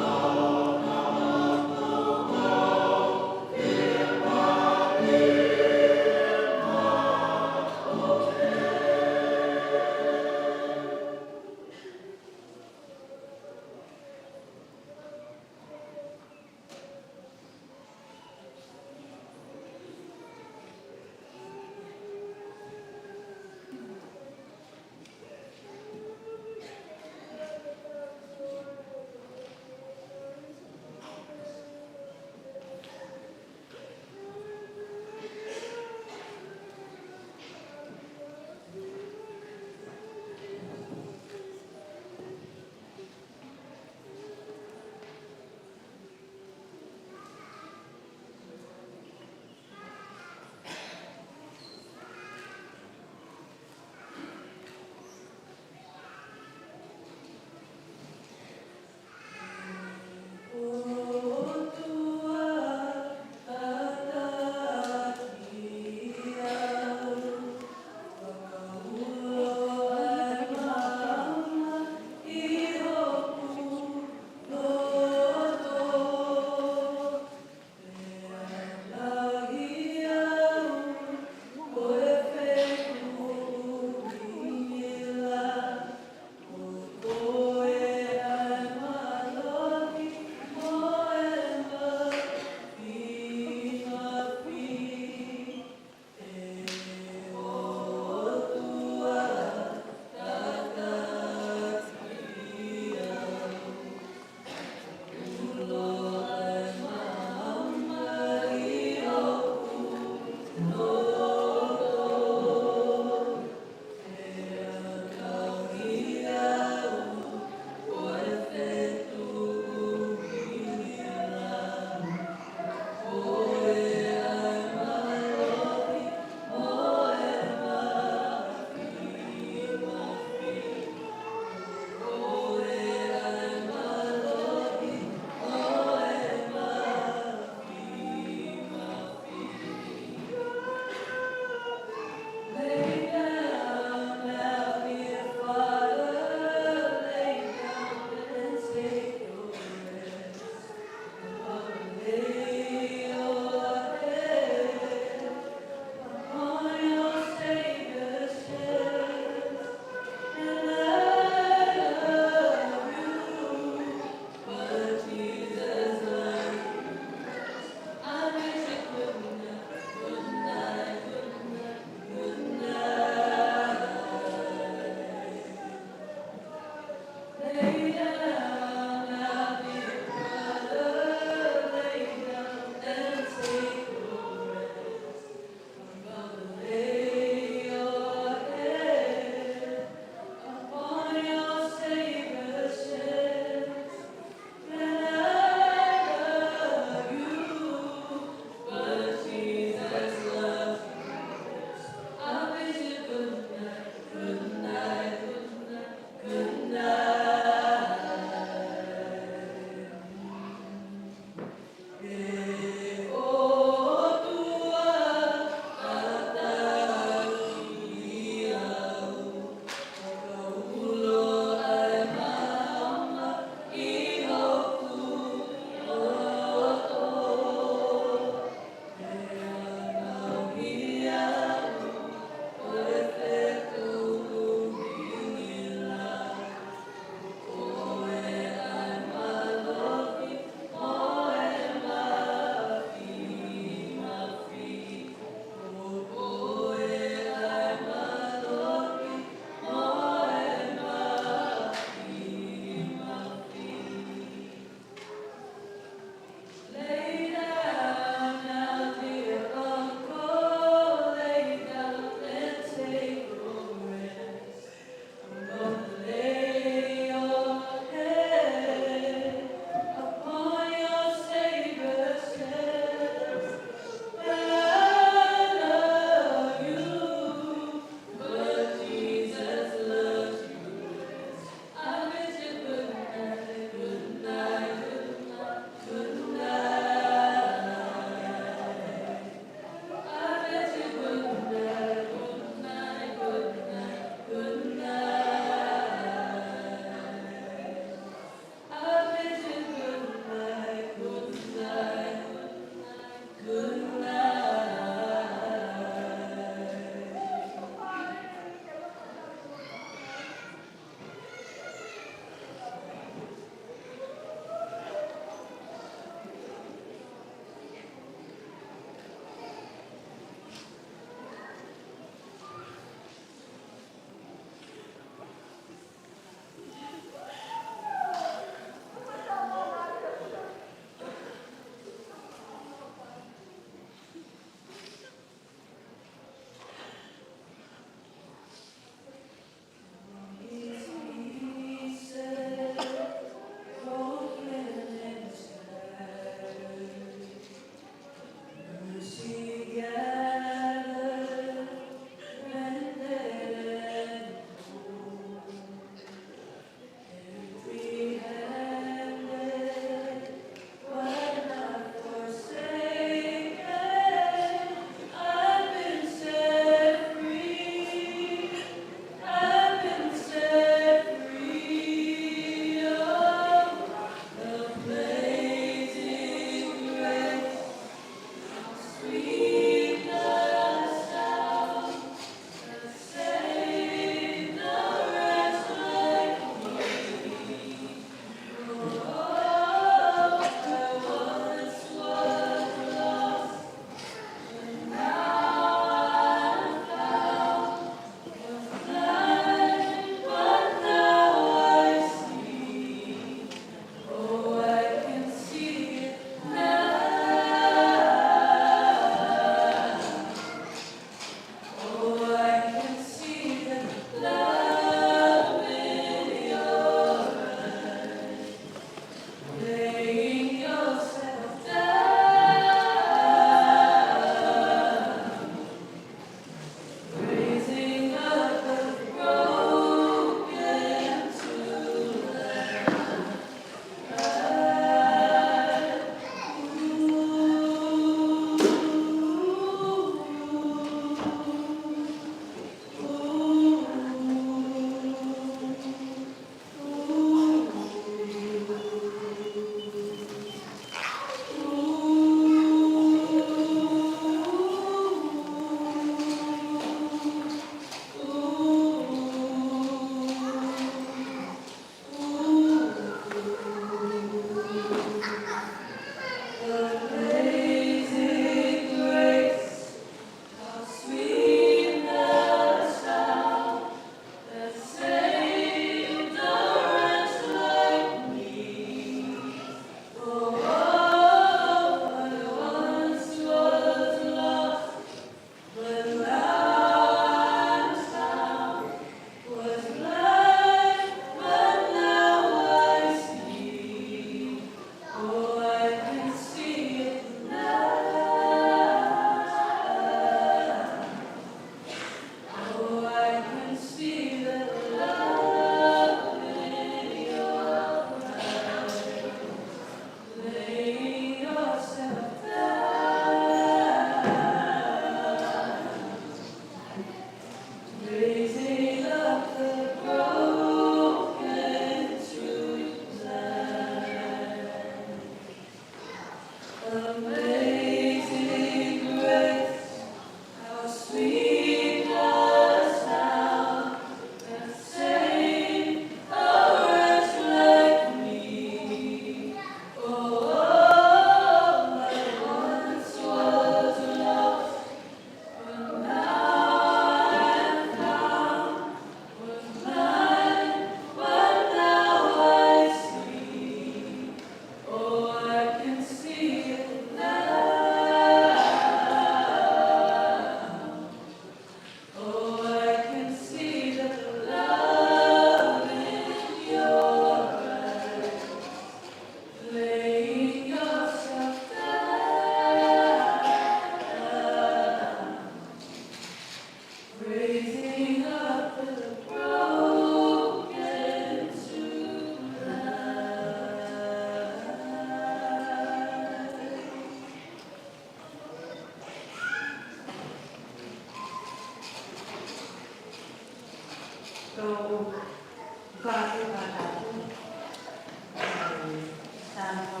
Ka ko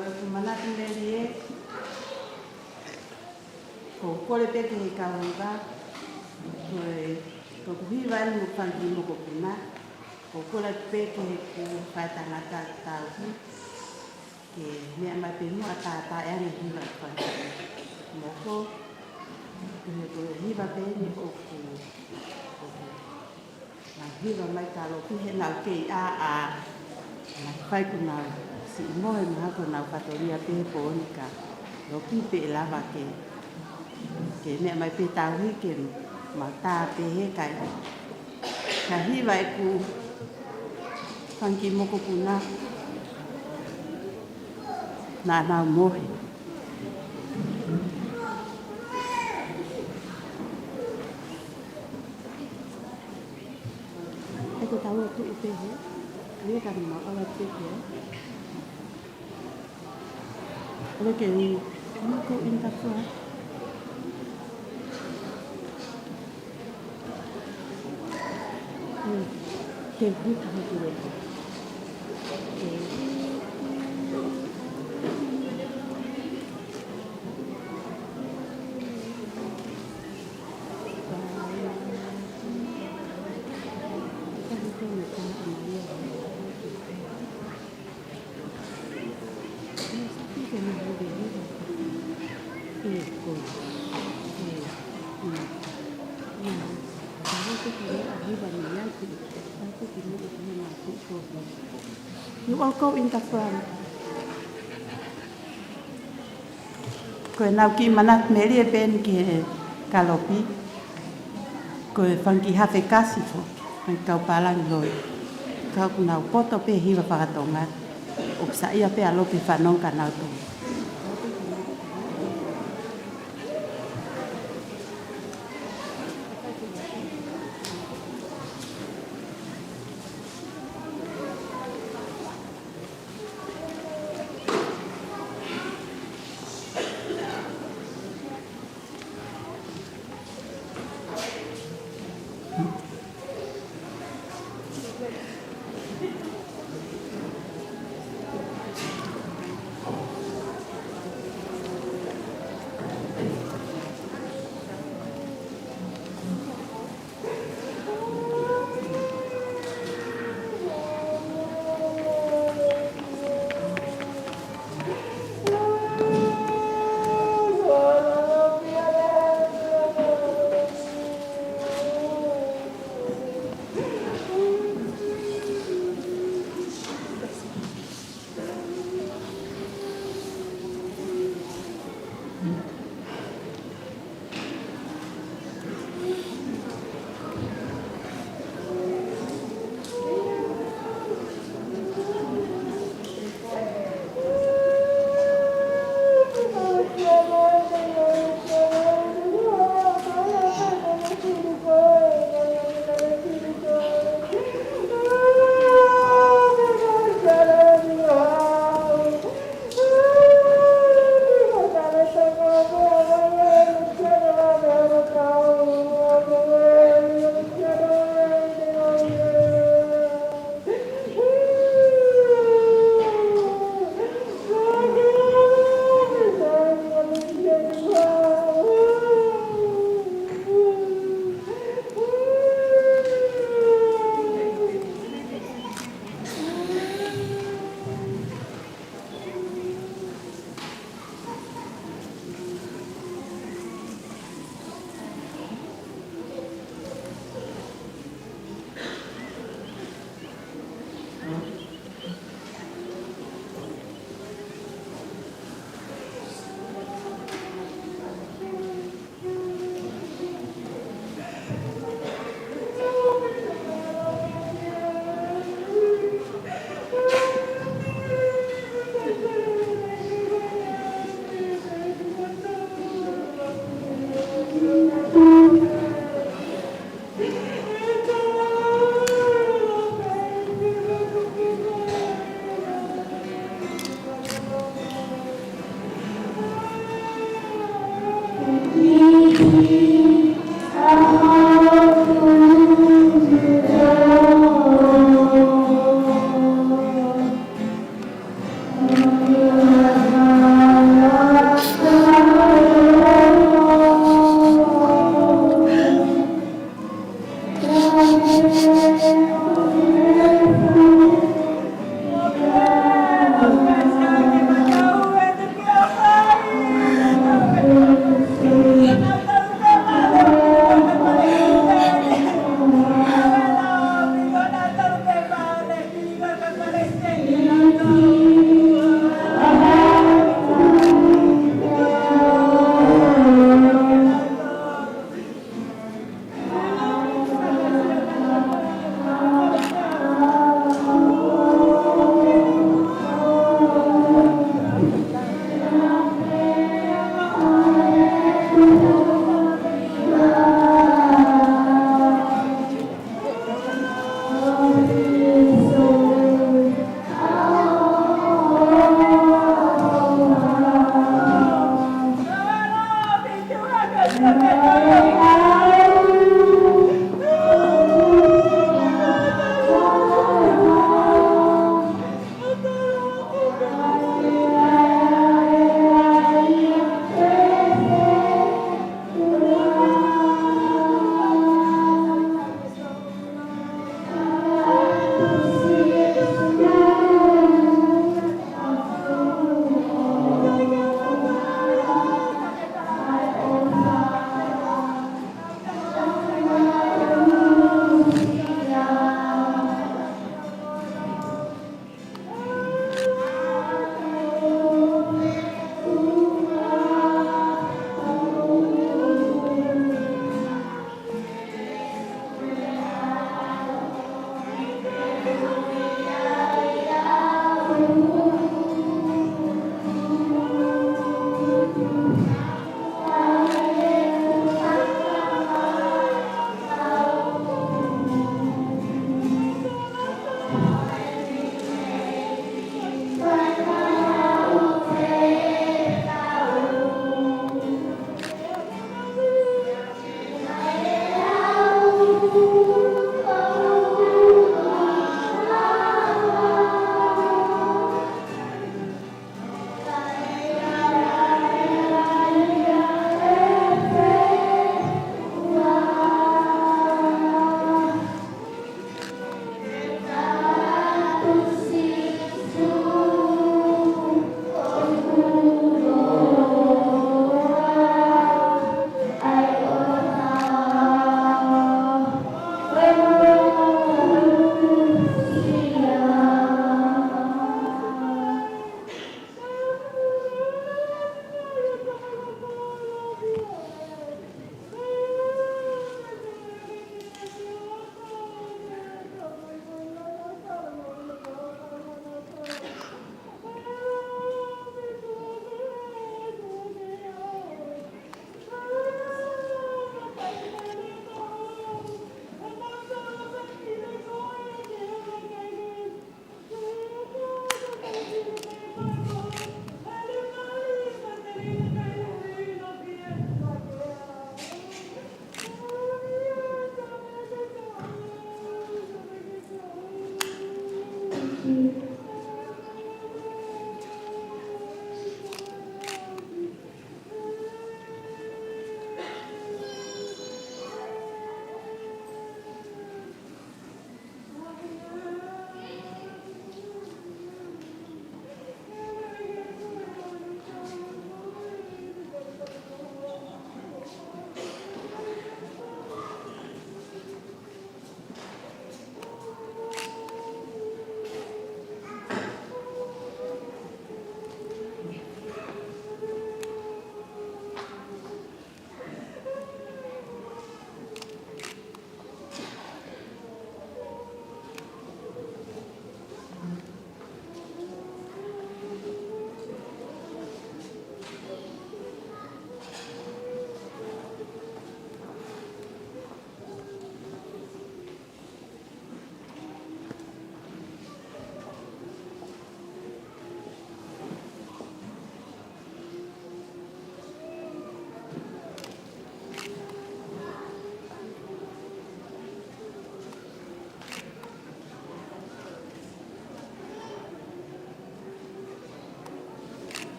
e manatu melie, ko e kole pē ki he kau hiva, ko e, ko ʻeku hiva eni mo e fanga kiʻi mokopuna, ko e kole pē ki heʻeku faʻētangata tauhi, ke meʻa mai pē muʻa ʻo tātāʻi ange e hiva ʻa e fanga kiʻi moko, ko e, ko e hiva pē eni ʻoku, ʻoku nau hiva mai kia Lopi he naʻa ku kei ʻā, ʻa, naʻe fai kuo nau siʻi mohe, naʻa ku nau fatongia pē he pō ni kia Lopi pe ʻe lava ke, ke meʻa mai pē tauhi ke mau tā pē he kai. Ka hiva ʻeku fanga kiʻi mokopuna, naʻa nau mohe. He ko e tau atu ʻi pehē, ʻio ka ni mau ala pē pē. Ole ke u, u ko in ka fua. Hmm. Ke u hiki hiki le. You all go in the front. Ko ʻenau kiʻi manatu melie pē eni ki he kia Lopi. Ko e fanga kiʻi hafe kasi foki, fanga kiʻi kau pālangi loi. Ka ʻoku nau poto pē he hiva faka-Tonga. ʻOku saiʻia pē ʻa Lopi fanongo kia nautolu.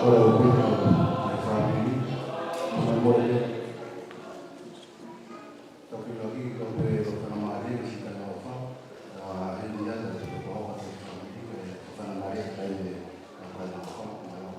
Lau pē ki he fāmili, ʻoku mole pē. Tau kiʻi laki, tau pē ʻo fanamālie, si ka lau fa. Heni ia, tau pē ko ʻofa ki he fāmili, pē fanamālie, kai le, kai lau fa, lau.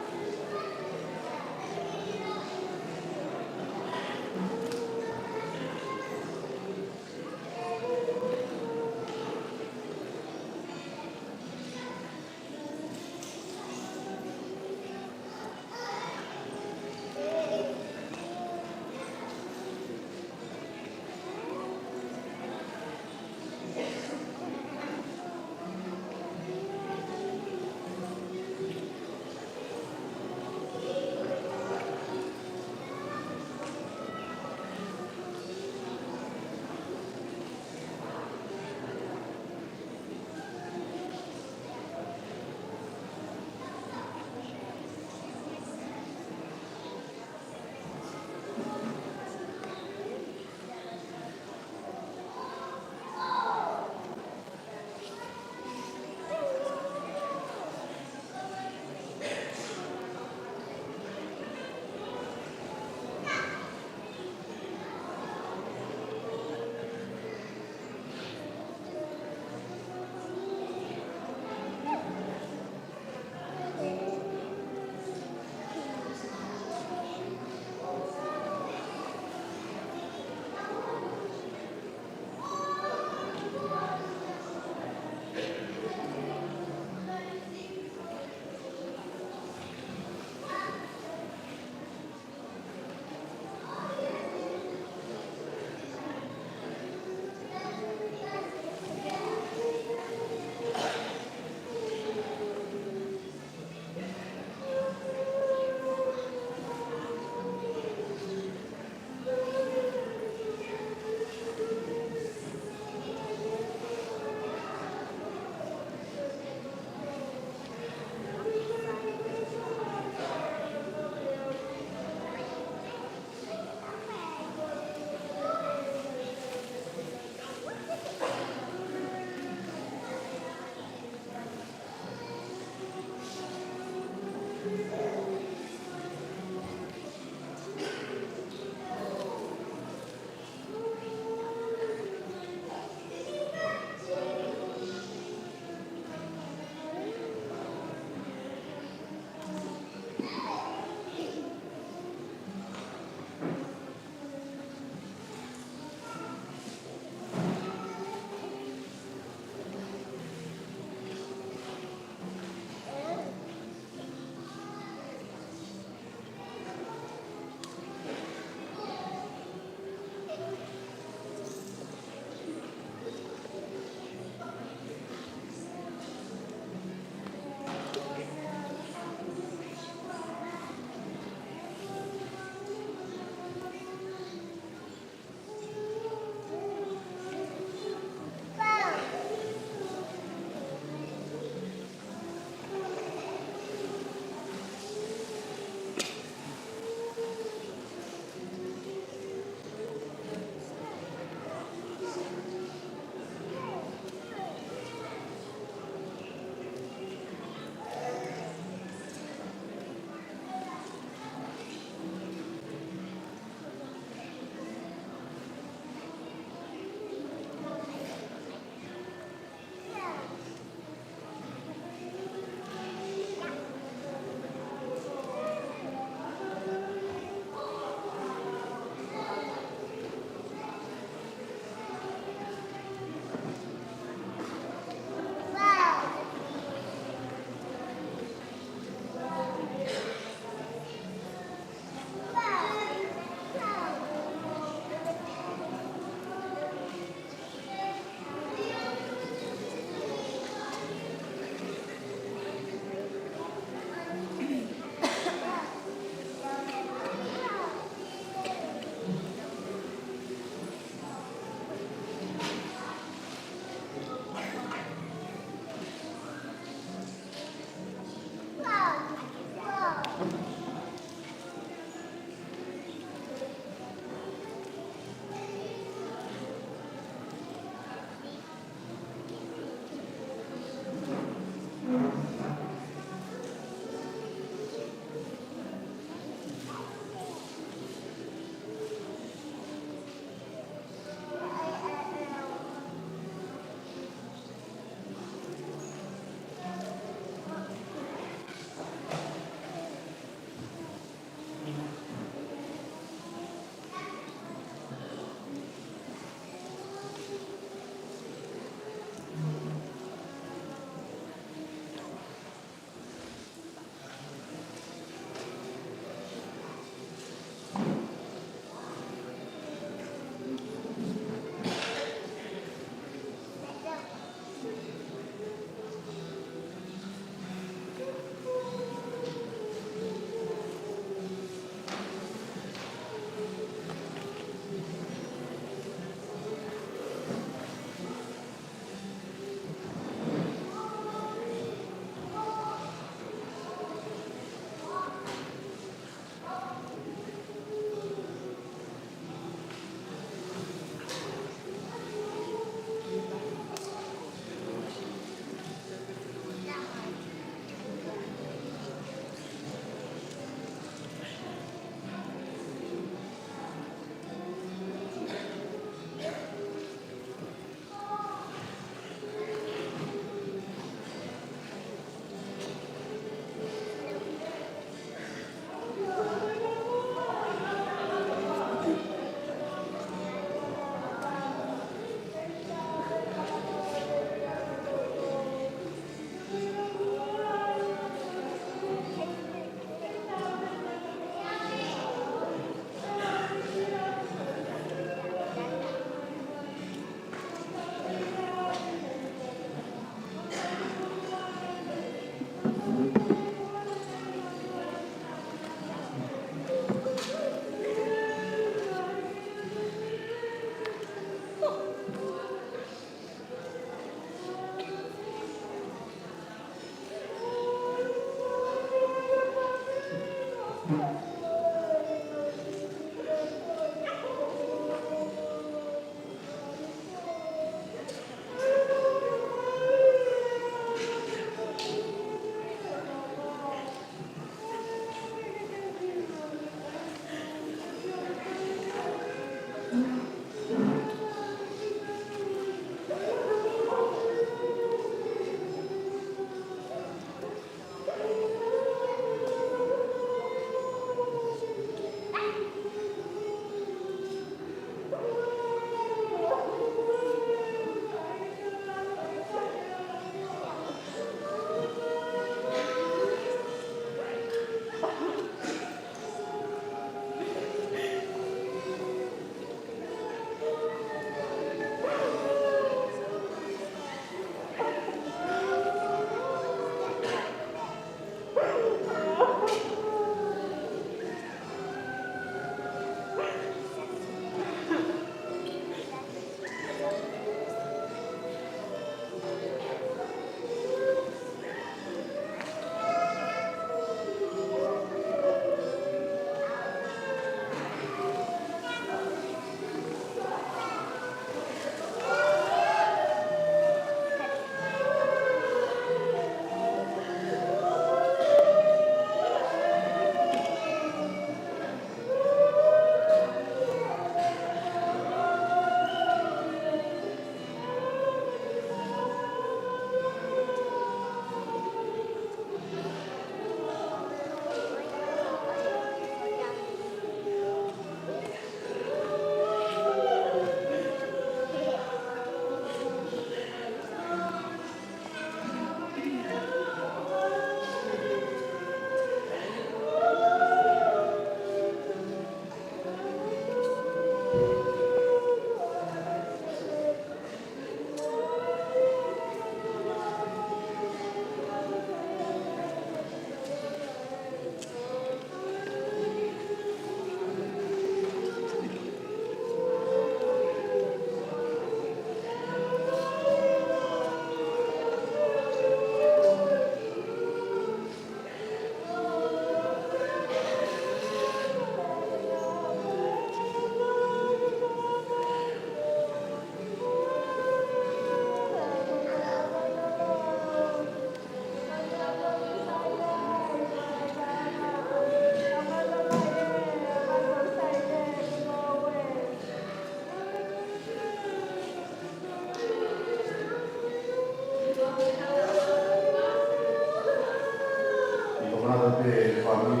Fāmili,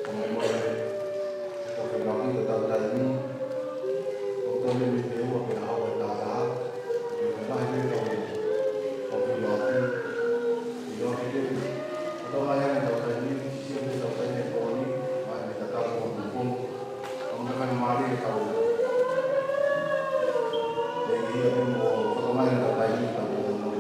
fakamolemole, ʻetau feʻiloaki ʻi heʻetau taimi ni. ʻOku tau lele pē ua pē ʻa e taha taha, ʻi he lahi pē ʻetau feʻiloaki, feʻiloaki pē. ʻOku tau ngaahi ʻetau taimi ni, sio pē ʻetau taimi ni, ʻa e meʻa tatau mo e pongipongi. ʻOku mau faingamālie ʻetau, ʻe ia pē mo fakamai ʻetau taimi ni, ʻetau feʻiloaki.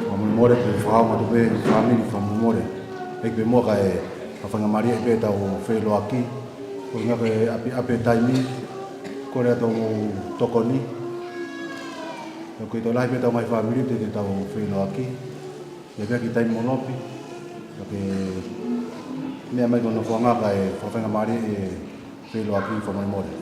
Fakamolemole pē, fakaongo atu pē fāmili, fakamolemole. ʻEiki pē muʻa kae fakafaingamālieʻi pē ʻetau feʻiloaki. Ko e ngaahi ʻapi, ʻapi taimi, kole atu hoʻomou tokoni. Ko e tokolahi pē ʻetau ngaahi fāmili te, te tau feʻiloaki. ʻI he kiʻi taimi mo Lopi, ka ke meʻa mai ki hono nofoʻanga kae fakafaingamālieʻi e feʻiloaki, fakamolemole.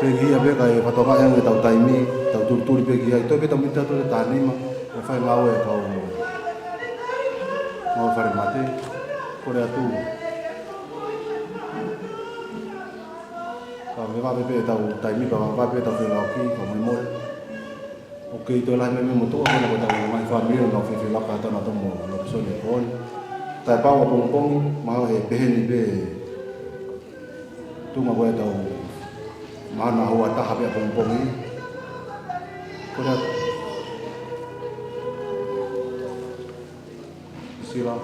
Ia pē kae fakatokangaʻi ange ʻetau taimi, tau tulituli pē ki ai, toe pē tau miniti ʻe taha nima, ʻe fai ngāue ʻa e kau ngāue falemate, kole atu. Ka vave pē ʻetau taimi, ka vave pē ʻetau feʻiloaki, ka molemole. ʻOku kei toe lahi mai mei motuʻa, ko ena ko ʻetau ngaahi fāmili, ʻoku nau feʻiloaki atu nautolu mo Lopesoni he pō ni. Taʻepau ʻapongipongi, mahalo ʻe pehē ni pē tuʻunga ko ʻetau mahalo houa ʻe taha pē ʻapongipongi. Ko ia. Sila.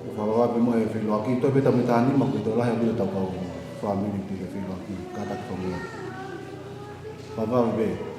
ʻOku fakavave pē mo e feʻiloaki, toe pē tau miniti ʻe taha nima, ko e toe lahi ʻaupito ʻetau kau fāmili ki he feʻiloaki, kātaki fāmili. Fakavave pē.